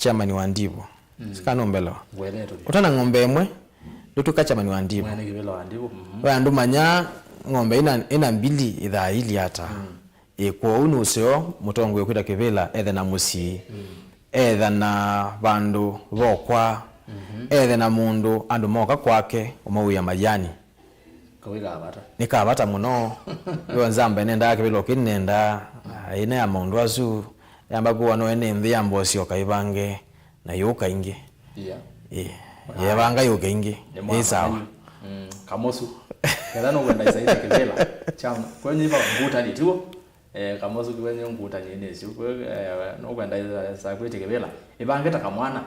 chairman wa ndivo. Mm. Sika nũmbelewa. Ngweleto. Ũte na ng'ombe ĩmwe, ndũtw'ĩka chairman wa ndivo. Mwene kĩvĩla wa ndivo, mhm. We andũ manya ng'ombe ĩna, ĩna mbili ĩthaa ili ata. Mm. Ĩ, kwoou nĩ ũseo mũtongoi kwĩta kĩvĩla ethe na mũsyĩ. Mm. Etha na vandũ vokwa. Mhm. Ethe na mũndũ andũ moka kwake ũmauĩa mayani. Kawĩ ka vata. Nĩ ka vata mũno. Yo nzamba ĩnendaa kĩvĩla ũkĩnendaa. Ĩnea maũndũ asu. Yamba kũwa no ĩnĩ nthĩ ya mbosi o kaivange. Na yũka ingĩ. Yeah. Ĩ, yevanga yũka ingĩ. Nĩ ĩ sawa. Mm, kamosu. Ketha nũkwenda isaitha kĩvĩla. Chama. Kwenye iva ngutani tiwo. Eh, kamosu kwenye ngutani nĩ isu. Kwe, eh, nũkwenda isakwĩte kĩvĩla. Ivange ta kamwana.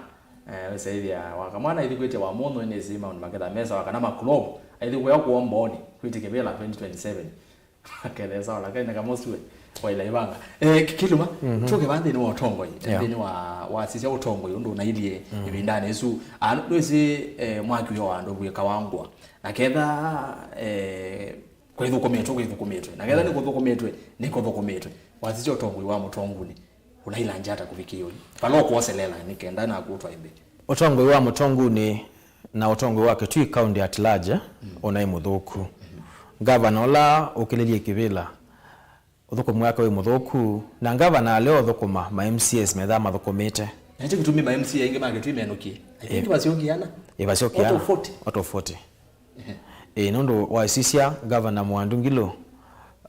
Eh, wĩsaithya wa kamwana ithi kwĩtya wa mũndũ nĩ isi maũndũ maketha mesa wa kana ma club. Aithi kuya kuombooni. Kwĩte kĩvĩla twenty twenty-seven. Akethesa ola kaina kamosu we. Waila ivanga. Eh, Ki-, Kiluma, tũke vaa nthĩnĩ wa ũtongoi, yeah, nthĩnĩ wa, wa sisya ũtongoi ũndũ ũnailyĩ ĩvindanĩ ĩsu. Ah, nũ-, nũĩsĩ, eh, mwaki ũyo wa andũ wĩkawa ngũa. Na ketha, eh, kwĩthũkũmĩtwe, kwĩthũkũmĩtwe. Na ketha nĩkũthũkũmĩtwe, nĩkũthũkũmĩtwe. Wasisya ũtongoi wa Mũtongunĩ, ũnailangya ata kũvikĩĩa ũyu? Vala ũkwoselela nĩ kenda naku ũtwae mbee. Ũtongoi wa Mũtongunĩ na ũtongoi wa Kitui County at large, ũnaĩ mũthũku. Ngavana ũla ũkĩlĩlye kĩvĩla, ũthũkũmi wake wĩ mũthũku, na ngavana alea ũthũkũma, ma M C As methaa mathũkũmĩte. Na nĩkyo kĩtumi ma M C A aingĩ ma Kitui menũkie. I think, eh, vasyokie ana. Ĩ, vasyokie ana. Out of forty. Out of forty. Ehe. Ĩ, nũndũ waisisya ngavana Mwandu Ngilu,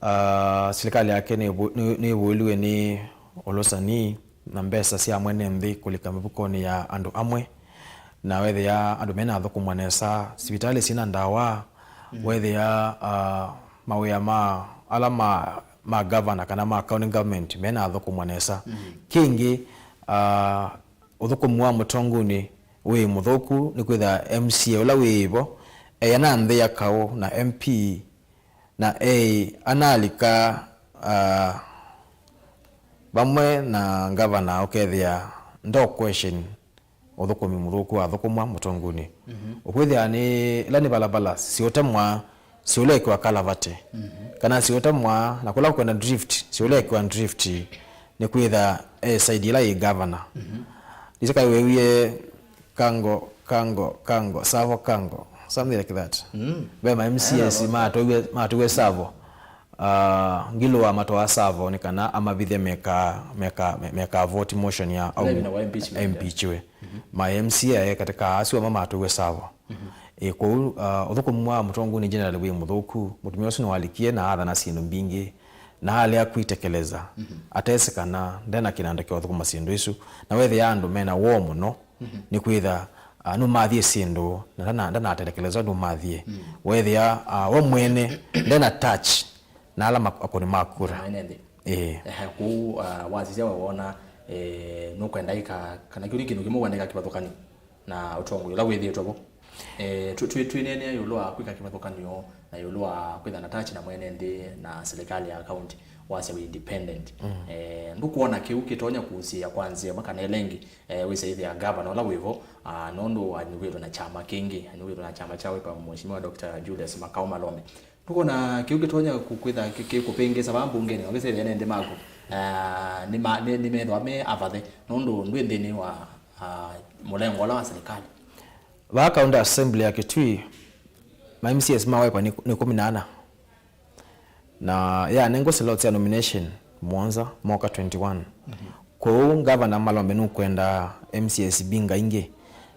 ah, silikalĩ yake nĩvu-, nĩ-, nĩvũĩliwe nĩ ũlũsani na mbesa sya mwene nthĩ kũlika mĩvukonĩ ya andũ amwe, na wethĩa andũ menathũkũmwa nesa, sivitalĩ syĩna ndawa, wethĩa, ah, mawĩa ma, ala ma, ma governor kana ma county government menathũkũmwa nesa. Kĩngĩ, ah, ũthũkũmi wa Mũtongunĩ wĩ mũthũku nĩkwĩthĩa M C A ũla wĩ vo eya na nthĩ ya kaũ na M P na eĩ analika, ah, vamwe na ngavana ũkethĩa ndo question ũthũkũmi mũthũku wathũkũmwa Mũtongunĩ. Ũkwĩthĩa nĩ, ĩla nĩ valabala siũtemwa, siũlekĩwa kalavati, kana siũtemwa, na kũla kwenda drift, siũlekĩwa drift, nĩkwĩthĩa e side ĩla yĩ governor. Nĩsĩ kaĩ wĩwie Kango, Kango, Kango, Savo Kango, something like that. Ve ma M C As matũiwe, matũiwe Savo. Ah, Ngilu wa matwaa Savo nĩ kana amavithe meka, meka, me-, meka vote motion ya au Nĩ vina wa impeachment, yeah. Impeachiwe. Ma M C A katika asu ama matũiwe Savo. Ĩ, kwoou, ah, ũthũkũmi wa Mũtongunĩ generally wĩ mũthũku. Mũtumĩa ũsu nĩwalikie na athana syĩndũ mbingĩ, na alea kwitekeleza, atesĩ kana ndena kĩnanda kya ũthũkũma syĩndũ isu. Na wethĩa andũ mena woo mũno, nĩkwĩtha, ah, nũmathie syĩndũ, na ndana-, ndanatelekelezwa nũmathie. Wethĩa, ah, we mwene ndena touch na ala mak-, akũni ma kura. Mwene nthĩ. Ĩĩ. Ehe, kwoou, ah, wasisya we wona, eh, nũkwenda ĩka, kana kĩu nĩ kĩndũ kĩmwe wenda ĩka kĩvathũkany'o na ũtongoi ũla wĩthĩĩtwe vo. Eh, twi-, twi-, twĩneenea ĩũlũ wa kwĩka kĩvathũkany'o na ĩũlũ wa kwĩtha na touch na mwene nthĩ na silikalĩ ya county, wasya wĩ independent. Eh, ndũkwona kĩu kĩtonya kũusĩĩa kwa nzĩa ĩmwe kana ĩla ĩngĩ, eh, wĩsa ĩthĩa ngavana ũla wĩvo, ah, nũndũ anyuvĩtwe na kyama kĩngĩ, anyuvĩtwe na kyama kya Wiper, Mheshimiwa Doctor Julius Makau Malombe. Ndũkwona kĩu kĩtonya kũ-, kwĩtha kĩ-, kĩkũpĩngĩsa vaa mbungenĩ, wakĩsĩthĩa ene nthĩ maku, ah, nĩma-, nĩ-, nĩmethĩwa me avathe, nũndũ ndwĩ nthĩnĩ wa, ah, mũlengo ũla wa silikalĩ? Vaa County Assembly ya Kitui, ma M C As ma Wiper nĩ, nĩ ĩkũmi na ana. Na yanengwa slots ya nomination mũonza, moka twenty-one. Kwoou ngavana Malombe nũkwenda M C As mbinga ingĩ,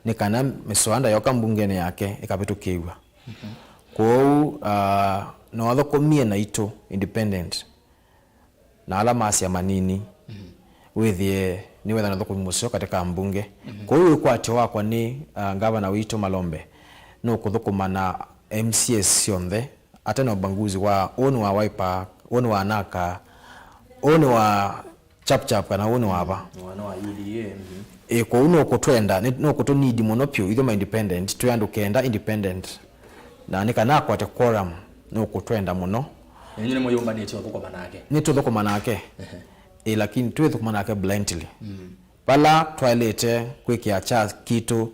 nĩ kana mĩswanda yoka mbungenĩ yake ĩkavĩtũkĩw'a. Kwoou, ah, no athũkũmie naitũ independent na ala ma syama nini, wĩthĩe nĩwetha na ũthũkũmi mũseo katika mbunge. Kwoou wĩkwatyo wakwa nĩ, ah, ngavana witũ Malombe nũkũthũkũma na M C As syonthe, ate na ũbanguzi wa ũũ nĩ wa Wiper, ũũ nĩ wa Naka, ũũ nĩ wa Chap Chap kana ũũ nĩ wa va. Mwana wa U D A, mhm. Ĩ, kwoou nũkũtwenda, nĩ-, nũkũtũnidi mũno pyũ, ithyĩ ma independent, twĩ andũ kenda independent. Na nĩ kana akwate quorum, nũkũtwenda mũno. Na inyuĩ nĩmwĩyũmbanĩtye ũthũkũma nake? Nĩtũthũkũma nake. Ehe. Ĩ, lakini twĩthũkũma nake blindly. Mm. Vala twaĩlĩte kwĩkĩa kya kitũ,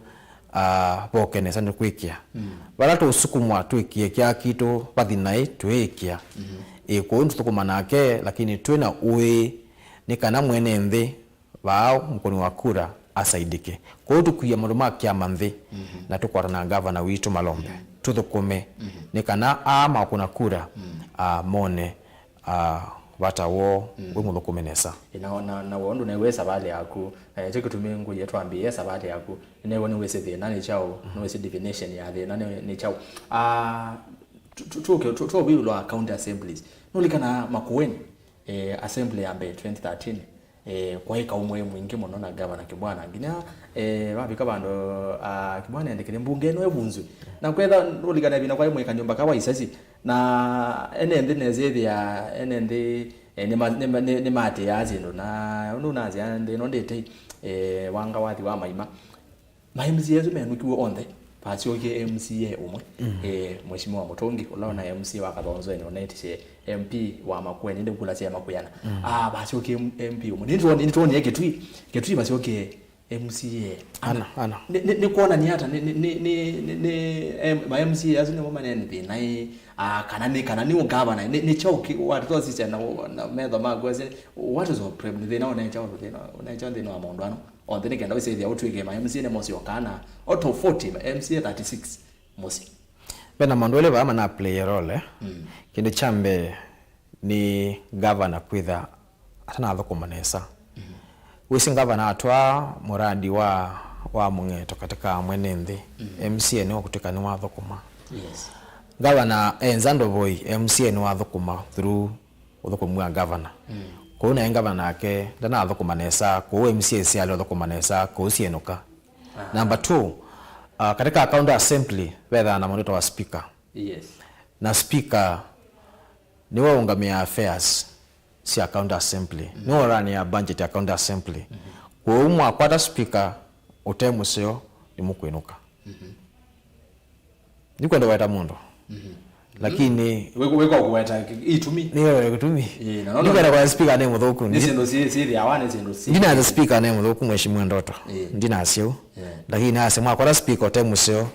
ah, voke nesa nĩkwĩkĩa. Mm. Vala tũũsukumwa twĩkĩe kya kitũ vathi naĩ, twĩĩkĩa. Mm-hmm. Ĩ, kwoou nĩtũthũkũma nake, lakini twĩ na ũĩ nĩ kana mwene nthĩ vaa mũkũni wa kura asaidĩke. Kwoou tũkuie maũndũ ma kĩama nthĩ, mm-hmm, na tũkwatana na ngavana witũ Malombe. Mm-hmm. Tũthũkũme, mm-hmm, nĩ kana aa makũna kura, mm, ah, mone, ah, vata woo, mm, wĩ mũthũkũme nesa. Ĩ, na, na, na woo ndũnew'e savalĩ yaku, eh, kyo kĩtumi ngũie twambĩĩe savalĩ yaku, nĩw'o nĩwĩsĩ thĩna nĩ kyaũ, mm, nĩwĩsĩ definition ya thĩna nĩ, nĩ kyaũ. Ah, tu-, tu-, tuke, tu-, tuovĩulwa county assemblies. Nũlikana Makueni, eh, assembly ya mbee twenty thirteen, eh, kwaĩ kaumwe mwingĩ mũno na Gavana Kibwana. Nginya, eh, vavika vandũ, ah, Kibwana endekele mbunge ĩno ĩvunzwe. Na kwetha ũlikana ĩvinda kwaĩ mũika nyũmba ka wa isasi. Na ene nthĩ nesĩthĩa, ene nthĩ, eh, nĩma-, nĩma-, nĩ-, nĩmaatĩĩaa syĩndũ. Na ũndũ ũnasya nthĩ ĩno ndĩte, eh, wanga wathi wa maima. Ma M C A asu menũkiw'e onthe. Vasyokie M C A ũmwe, eh, Mheshimiwa Mũtũngi, ũla ona M C A wa Kathonzweni, ũnetisye M P wa Makueni, ndĩkũlasya Makuiana. Ah, vasyokie M P ũmwe. Nĩtwoni-, nĩtwonie Kitui, Kitui vasyokie M C A. Ana, ana. Nĩ, nĩ, nĩ kwonania ata? Nĩ, nĩ, nĩ, nĩ, nĩ, nĩ, em, ma M C A asu nĩmo manene thĩna ĩ, ah, kana nĩ, kana nĩ ũngavana, nĩ, nĩ kyaũ kĩ-, watũtosisya na, na metho maku ase, what is your problem? Thĩna ũnekyaũ, thĩna ũnekyaũ nthĩnĩ wa maũndũ ano? Onthe nĩ kenda wĩsĩthĩa ũtw'ĩke ma M C A nĩmosyokaa na out of forty, ma M C A thirty-six mũsyĩ. Ve na maũndũ elĩ vaa mana play a role. Mm. Kĩndũ kya mbee nĩ gavana kwĩtha atanathũkũma nesa. Mm. Wĩsĩ gavana atwaa mũradi wa, wa mũng'eto katika mwene nthĩ. Mm. M C A nĩwe kũtw'ĩka nĩwathũkũma. Yes. Gavana enza ndovoi, M C A nĩwathũkũma through ũthũkũmi wa gavana. Mm. Kũu naĩ gavana nake ndanathũkũma nesa, kũu M C A syalea ũthũkũma nesa, kũu syenũka. Aha. Number two, uh, katika county assembly vethaa na mũndũ wĩtawa speaker. Yes. Na speaker nĩwe ũngamĩaa affairs sya county assembly. Mm. Nĩwe ũranĩa budget ya county assembly. Mm-hmm. Kwoou mwakwata speaker ũte mũseo, nĩmũkwĩnũka. Mm-hmm. Ndikwenda kũweta mũndũ. Mhm. Lakini wĩko, wĩko kũweta itumi. Nĩ wewe kĩtumi. Ĩĩ, na no, no, ndikwenda kwa speaker nĩ mũthũku. Nĩ syĩndũ syĩ, syĩthĩawa, nĩ syĩndũ syĩ. Ndinasya speaker nĩ mũthũku, Mheshimiwa Ndoto. Ĩĩ. Ndinasya ũu. Ĩĩ. Lakini nĩnasya mwakwata speaker ũte mũseo, ĩĩ,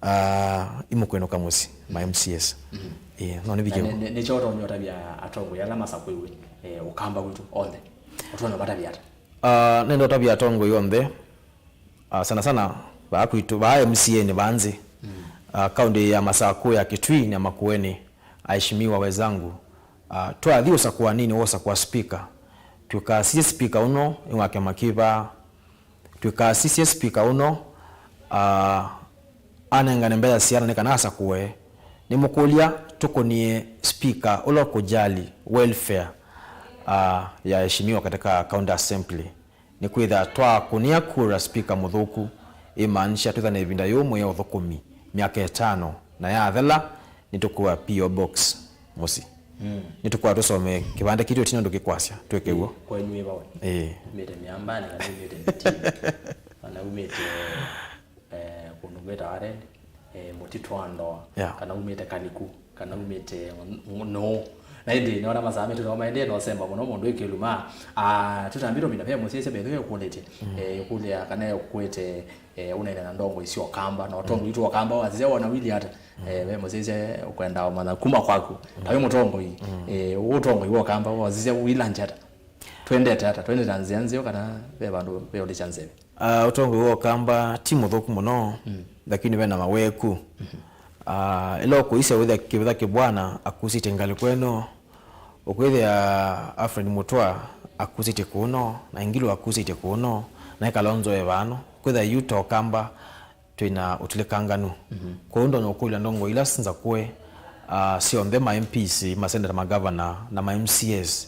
ah, imũkwĩnũka mũsyĩ, ma M C As. Mhm. Ĩĩ, no nĩvike. Na nĩ, nĩ, nĩkyo ũtonya ũtavya atongoi ala masakwĩwe, eh, Ũkamba witũ onthe. Ũtonya ũmatavya ata? Ah, nenda ũtavya atongoi onthe. Ah, sana sana vaa kwitũ, vaa M C A nĩ vaa nzĩ. Mm. Ah, kaunti ya Masakũ, ya Kitui na Makueni, aheshimiwa wenzangu, ah, twathi ũsakũaninĩ wa ũsakũa speaker, twĩkasisye speaker ũno nĩ wa kĩama kĩva, twĩkasisye speaker ũno, ah, anengane mbesa siana nĩ kana asakũe. Nĩmũkũlya tũkũnie speaker ũla ũkũjali welfare, ah, ya aheshimiwa katika county assembly. Nĩkwĩthĩa twakũnĩa kura speaker mũthũku, ĩmaanisha twĩthane ĩvinda yĩũmwe ya ũthũkũmi myaka ĩtano, na yathela, nĩtũkũa P O box mũsyĩ. Mm. Nĩtũkũa tũsome kĩvandĩ kitũ ĩtina ũndũ kĩkwasya, twĩke w'o. Kwenyu ĩ vawe? Ĩĩ. Umĩte mĩambanĩ kana umĩte mĩtĩnĩ? Kana umĩte eh, kũndũ kwĩtawa Rende, eh, mũtitũ wa Ndoa, yeah, kana umĩte Kaliku, kana umĩte Nũ-, Nũũ. Na ĩndĩ nĩona masaa maitũ no maendee na ũsemba mũno mũndũ ĩkĩluma. Ah, tũtambĩtwe mina ve mũsyaĩsya mbee ĩkũlĩtye, mm, eh, ĩkũlya kana ĩkwĩte, eh, ũnene na ndongo isyo Ũkamba, na ũtongo, mm, witũ wa Ũkamba wasisya wona wili ata. Mm. Eh, ve mũsyaĩsya ũkwenda ũmanya kuma kwaku. Mm. Ta wĩ mũtongoi, mm, eh, ũtongoi wa Ũkamba wasisya wila njata. Twendete ata? Twendete na nzĩa nzeo kana ve vandũ veũlĩkya nzeve? Ah, ũtongoi wa Ũkamba ti mũthũku mũno, mm, lakini ve na maweku. Mhm. Ah, ĩla ũkũisya wĩthĩa Kĩvitha Kĩbwana akusĩtye ngalĩko ĩno, ũkwĩthĩa Alfred Mũtwa akusĩtye kũũ no, na Ngilu akusĩtye kũũ no, na Kalonzo e vano, kwĩthĩa yu ta Ũkamba twĩ na ũtilĩkanganu. Mhm. Kwoou ndonya ũkũlya ndongo ila nzakũe, ah, syonthe ma M Ps, ma seneta, ma gavana, na ma M C As,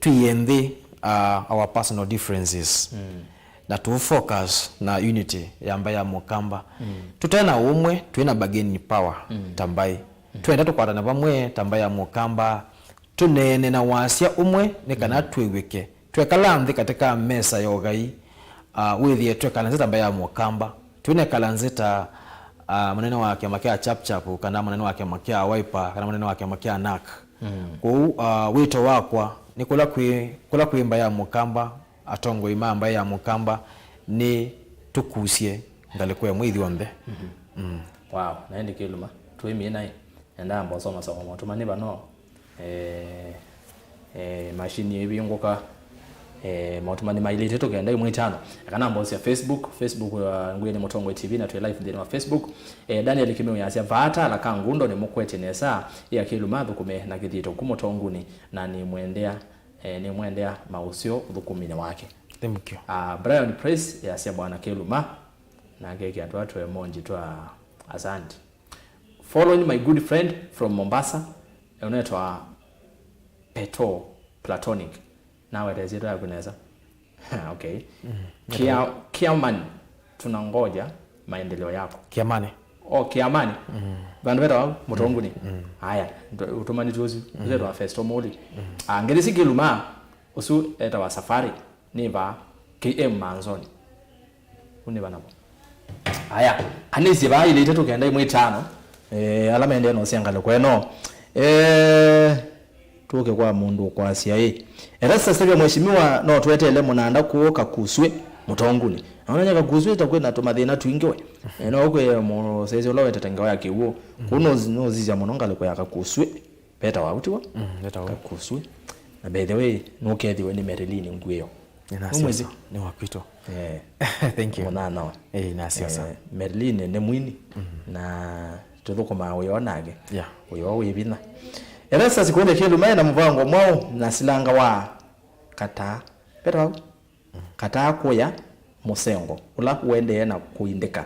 tũie nthĩ, ah, our personal differences. Mm. Na tũ focus na unity ya mbaĩ ya Mũkamba. Mm. Tũte na ũmwe, twĩ na bargaining power, mm, ta mbaĩ. Mm. Twenda tũkwatane vamwe ta mbaĩ ya Mũkamba, tũneene na wasya ũmwe nĩ kana, mm, twĩw'ĩke. Twekala nthĩ katika mesa ya ũgai, ah, wĩthĩe twekala nzĩ ta mbaĩ ya Mũkamba. Twĩnekala nzĩ ta, ah, mũnene wa kĩama kya Chap Chap, kana mũnene wa kĩama kya Wiper, kana mũnene wa kĩama kya NARC. Mm. Kwoou, ah, wĩto wakwa nĩ kũla kwĩ, kũla kwĩ mbaĩ ya Mũkamba, atongoi ma mbaĩ ya Mũkamba, nĩ tũkusye ngalĩko ĩmwe ithyonthe. Mhm. Mm. Wow, na ĩndĩ kĩluma, twĩmie naĩ, endaa mboso masoko motuma nĩ vano. Eh, eh, machine ĩvingũka, eh, maũtuma nĩmailĩte tũkenda ĩmwe itano. Eka namba ũsya Facebook, Facebook, uh, Ngũĩ nĩ Mũtongoi T V, na twĩ live nthĩnĩ wa Facebook. Eh, Daniel Kimeu yasya, "Vaa tala ka ngundo nĩmũkwetye nesa, ĩ akĩluma athũkũme na kĩthito ku mũtonguni, na nĩmwendea, eh, nĩmwendea maũseo ũthũkũminĩ wake." Thank you. Ah, Brian Praise yasya, "Bwana Kĩluma," nake kĩatwa twe emoji twa asante. Following my good friend from Mombasa, ũnetwa Peto Platonic. Nawete syĩtwa yaku nesa. Okay. Mm. Kia-, Kiamani, tunangoja maendeleo yako. Kiamani. Oh, Kiamani. Mm. Vandu vetawa Mũtonguni. Mm. Aya, ndo-, ũtũmani tu ũsu. Mm. Ũsu etawa Festo Muli. Mm. Ah, ngeri si Kĩluma, ũsu etawa Safari, nĩ va K M Manzoni. Ũnĩ vana vo. Aya, anĩsye vaa ilĩ itatũ kenda ĩmwe ĩtano, eh, ala mendee no sya ngalĩko ĩno. Eh, tũke kwa mũndũ ũkwasya ĩ. Erastus Xavier, mheshimiwa, no tweteele mũnanda kũũ Kakuswĩ, Mũtongunĩ? Naona nya Kakuswĩ ta kwĩna tũmathĩna twingĩ we. Eh, no kwĩ mũsese ũla wetete ngewa ya kĩw'ũ. Kũu no, no sisya mũno ngalĩko ya Kakuswĩ. Vetawa ũu tiw'o? Mm, vetawa ũu. Kakuswĩ. Na by the way, nũkethiwe nĩ Marilyn ngwĩo. Nĩnasyosa, nĩ wa kwitũ. Eh. Thank you. Mũnana we. Eh, nasyosa. Eh, Marilyn nĩ mwini. Mm. Na tũthũkũmaa wĩoo nake. Yeah. Wĩoo wĩ vinya. Erastus Kwende Kĩluma ena mũvango mwaũ na silanga wa Kataa? Vetawa ũu? Kataa kũya mũsengo ũla ũendee na kũindĩka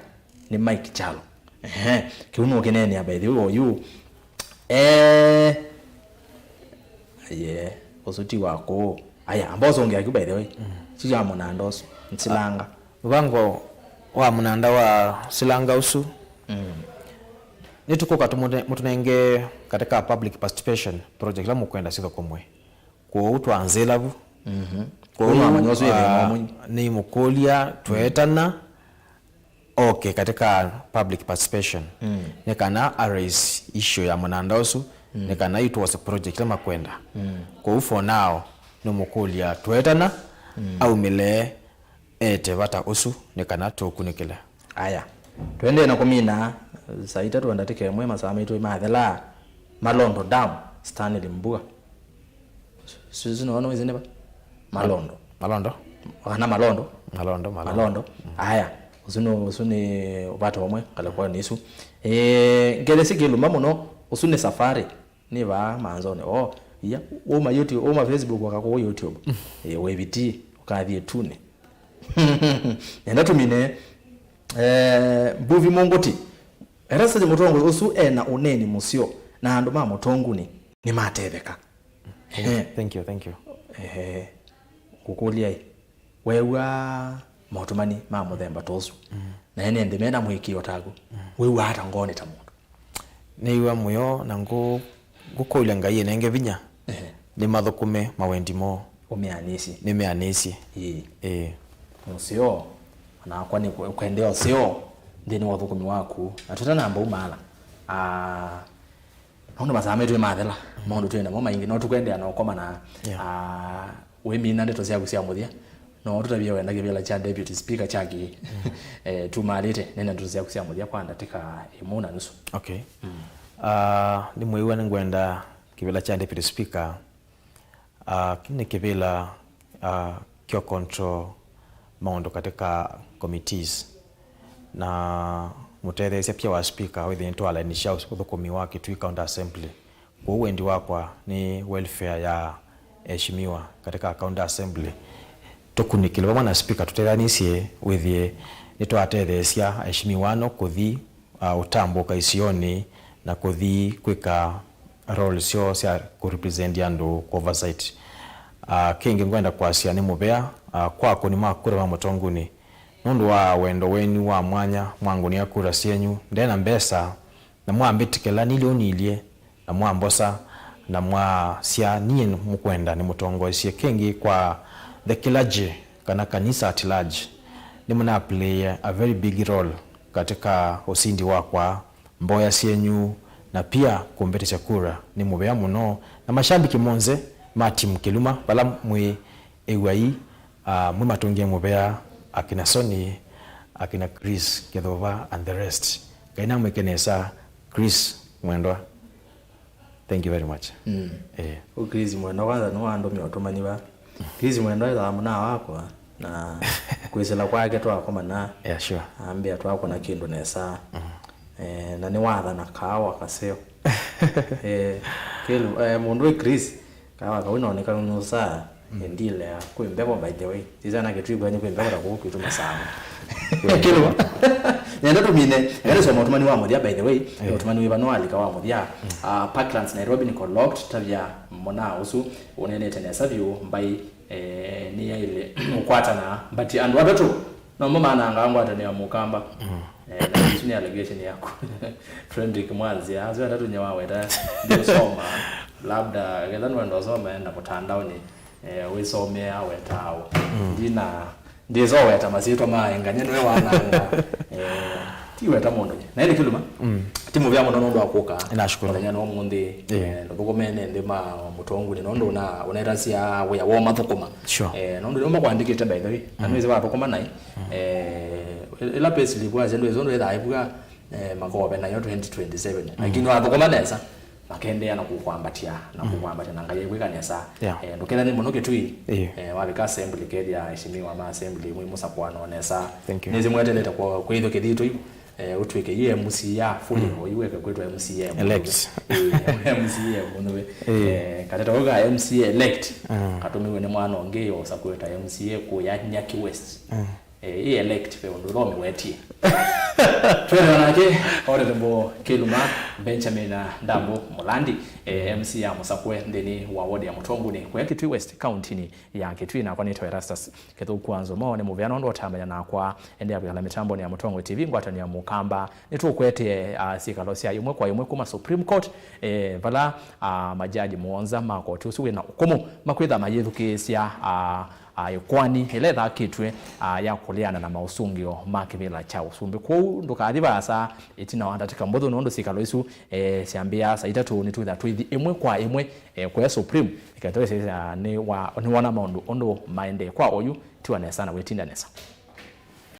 nĩ Mike Kyalo. Ehe, kĩu nũkĩneenea by the way oyu. Eh, ye, ũsu ti wa kũũ. Aya, amba ũsũngĩa kĩu by the way. Mm. Ti ya mũnanda ũsu, nsilanga. Mũvango wa mũnanda wa silanga ũsu. Mm. Nĩtũkũka tũmũne-, mũtũnenge katika public participation project ila mũkwenda sithũkũmwe. Kwoou twanzĩla vu. Mhm. Kwoou, kwoou amanya ũsu ĩthĩna, ah, mũnyi. Nĩimũkũlya tweetana oke katika public participation. Mm. Nĩ kana a raise issue ya mũnanda ũsu, mm, nĩ kana yu twose project ila makwenda. Mm. Kwoou for now, nĩmũkũlya tweetana, mm, aumĩle ete vata ũsu nĩ kana tũkunĩkĩle. Aya. Tũendee na kũmina saa itatũ na ndatĩka ĩmwe, masaa maitũ mathela. Malondo Dam, Stanley Mbua. Sisi no no izine ba. Malondo. Malondo. Kana Malondo. Malondo, Malondo. Malondo. Mm. Aya. Ũsu nĩ, ũsu nĩ ũvata ũmwe ngalĩkonĩ ĩsu. Eh, ngelesye Kĩluma mũno, ũsu nĩ safari. Nĩ vaa manzoni. Oh, iya, uma YouTube, uma Facebook, waka kũu YouTube. Eh, wĩviti, ũkathi ĩtunĩ. Nenda tũmine, eh, Mbuvi Mũngũti. Erastus Mũtongoi ũsu ena ũneeni mũseo, na andũ ma Mũtongunĩ nĩmatetheka. Thank you, eh, thank you, thank you. Eh, ngũkũlya ĩ, weew'aa motũmani ma mũthemba ta ũsu, mm, na ene nthĩ mena mũĩkĩĩo taku, mm, wĩw'aa ata ngoonĩ ta mũndũ? Nĩw'a mũyo na ngũ-, ngũkũlya Ngai enenge vinya, ehe, nĩmathũkũme mawendi moo. Ũmeanĩsye. Nĩmeanĩsye. Ĩĩ. Ĩĩ. Mũseo, onakwa nĩ kwe-, kwendea ũseo nthĩnĩ wa ũthũkũmi waku. Na tũtanamba umaala. Ah, maũndũ masaa maitũ nĩmathela, maũndũ twĩ namo maingĩ, no tũkwendea na ũkomana, yeah, ah, wĩmina ndeto syaku sya mũthya, no tũtavye wenda kĩvĩla kya deputy speaker kya kĩ, mm, eh, tumalĩte, nena ndeto syaku sya mũthya kwa ndatĩka ĩmwe na nusu. Okay. Mm. Ah, nĩmwĩw'a nĩngwenda kĩvĩla kya deputy speaker, ah, kĩ nĩ kĩvĩla, ah, kyo control maũndũ katika committees. Na mũtetheesya pia wa speaker wĩthĩe nĩtwalainisya ũthũkũmi wa Kitui County Assembly. Kwoou wendi wakwa nĩ welfare ya eshimiwa katika County Assembly. Tũkunĩkĩle vamwe na speaker tũtethanĩsye wĩthĩe nĩtwatetheesya eshimiwa ano kũthi, uh, ũtambũka isionĩ na kũthi kwĩka role syoo sya kũrepresent andũ kwa oversight. Uh, kĩngĩ ngwenda kwasya nĩ mũvea, uh, kwa akũni ma kura ma Mũtongunĩ nũndũ wa wendo wenyu wa mwanya mwangũnĩa kura syenyu. Ndena mbesa, na mwambĩtĩkĩla nilye ũnilye, na mwambosa, na mwasya niĩ mũkwenda nĩmũtongoesye. Kĩngĩ kwa the clergy, kana kanisa at large, nĩmũna play a very big role katika ũsindi wakwa, mboya syenyu, na pia kũmbĩtĩsya kura. Nĩ mũvea mũno, na mashambiki monthe ma team Kĩluma vala mwĩ, ĩw'ai, ah, mwĩmatũngĩe mũvea, akina Soni, akina Chris Kĩthũva and the rest. Ngai namwĩke nesa, Chris mwendwa. Thank you very much. Mm. Eh. Ũ Chris mwendwa kwanza nĩwandũmĩa ũtũmani va. Chris mwendwa ĩthaa mũna wakwa na kwĩsĩla kwake twakomana. Yeah, sure. Ambĩa twakũna kĩndũ nesa. Mm. Eh, na nĩwathana kaawa kaseo. Eh, Kĩluma, eh, mũndũ wĩ Chris. Kawa kau noneka nusaa, mm, endile ya kwĩ mbevo, by the way. Sisya na Kitui kwenyu kwĩ mbevo ta kũu kwitũ Masamu. Kĩluma. Nenda tũmine, nenda soma ũtũmani wa mũthya, by the way. Eh. Ũtũmani wĩva nĩwalika wa mũthya? Mm. Ah, Parklands Nairobi nĩko locked, tavya mũna ũsu, ũnenete nesa vyũ, mbai, eh, nĩyaĩle ũkwatana, but andũ atatũ, nomo manangaa ngwatanĩo ya Mũkamba. Mm. Eh, na isu nĩ allegation yaku. Frederick Mwanzia, asu atatũ nyawaweta, ndiũsoma, labda, ketha nĩwenda ũsoma, enda mũtandaonĩ, eh, wĩsomea, wetawa. Mm. Ndina, Ndĩsoweta masyĩtwa ma engany'a nĩwe wananga. Eh, ti weta mũndũ nye. Na ĩndĩ Kĩluma, mm, ti mũvea mũno nũndũ wa kũka. Nashukuru. Mũthenya nĩ ũmũnthĩ, yeah, eh, ndũthũkũmene nthĩ ma Mũtonguni nũndũ na ũnetasya wĩa wa mathũkũma. Sure. Eh, nũndũ nĩũma kwandĩkĩte by the way. Na, mm, nĩwĩsĩ wathũkũma naĩ. Mm. Eh, ĩla payslip wasya ndwĩsĩ ũndũ ĩthaa ĩvua, eh, makoove nayo twenty twenty-seven. Mm. Lakini wathũkũma nesa, makendea na kũkwambatya, na, mm, kũkwambatya na Ngai ekwĩka nesa. Yeah. Eh, ndũkethane mũno Kitui. Ĩĩ. Eh, wavika assembly kethia aheshimiwa ma assembly mwi mũsakũano nesa. Thank you. Nĩsĩ mwetelete kwa kwĩthwa kĩthitũ yu, eh, ũtwĩke yu M C A fully, mm, oyu weke kwĩtwa M C A elect. Eh, M C A mũnũwe. Ĩĩ. Eh, kateta ũka M C A elect. Mm. Katũmiwe nĩ mwana ũngĩ yo sakwĩta M C A kũya Nyaki West. Mm. Eh, ĩ elect ve ũndũ ũla ũmĩwetie. Twende nake, Honorable Kĩluma Benjamin Ndambo Mũlandi, eh, M C A mũsakũe nthĩnĩ wa ward ya Mũtonguni, kũya Kitui West, kauntinĩ ya Kitui, nakwa nĩtawa Erastus Kĩthũku wa Nzomo. Nĩ mũvea nũndũ ũtambanya nakwa, endeea kwĩkala mĩtambonĩ ya Mũtongoi T V, ngwatanĩo ya Mũkamba. Nĩtũkwetee, ah, syĩkalo sya ĩmwe kwa ĩmwe kuma Supreme Court, eh, vala, ah, majaji mũonza ma koti ũsu wĩna ũkũmũ makwĩtha mayĩthukĩĩsya, ah, ah, ĩkoani ĩla ĩthakĩtw'e, ah, ya kũleana na maũsũngĩo ma kĩvĩla kya ũsumbĩ. Kwoou ndũkathi vaasa ĩtina wa ndatĩka mbũthũ, nũndũ syĩkalo isu, eh, syambĩaa saa itatũ. Nĩtwĩtha twĩthi ĩmwe kwa ĩmwe, eh, kũya Supreme, ĩkenda twĩsĩsya nĩ wa-, nĩwona maũndũ ũndũ maendee kwa oyu, tiwa nesa na wĩtinda nesa.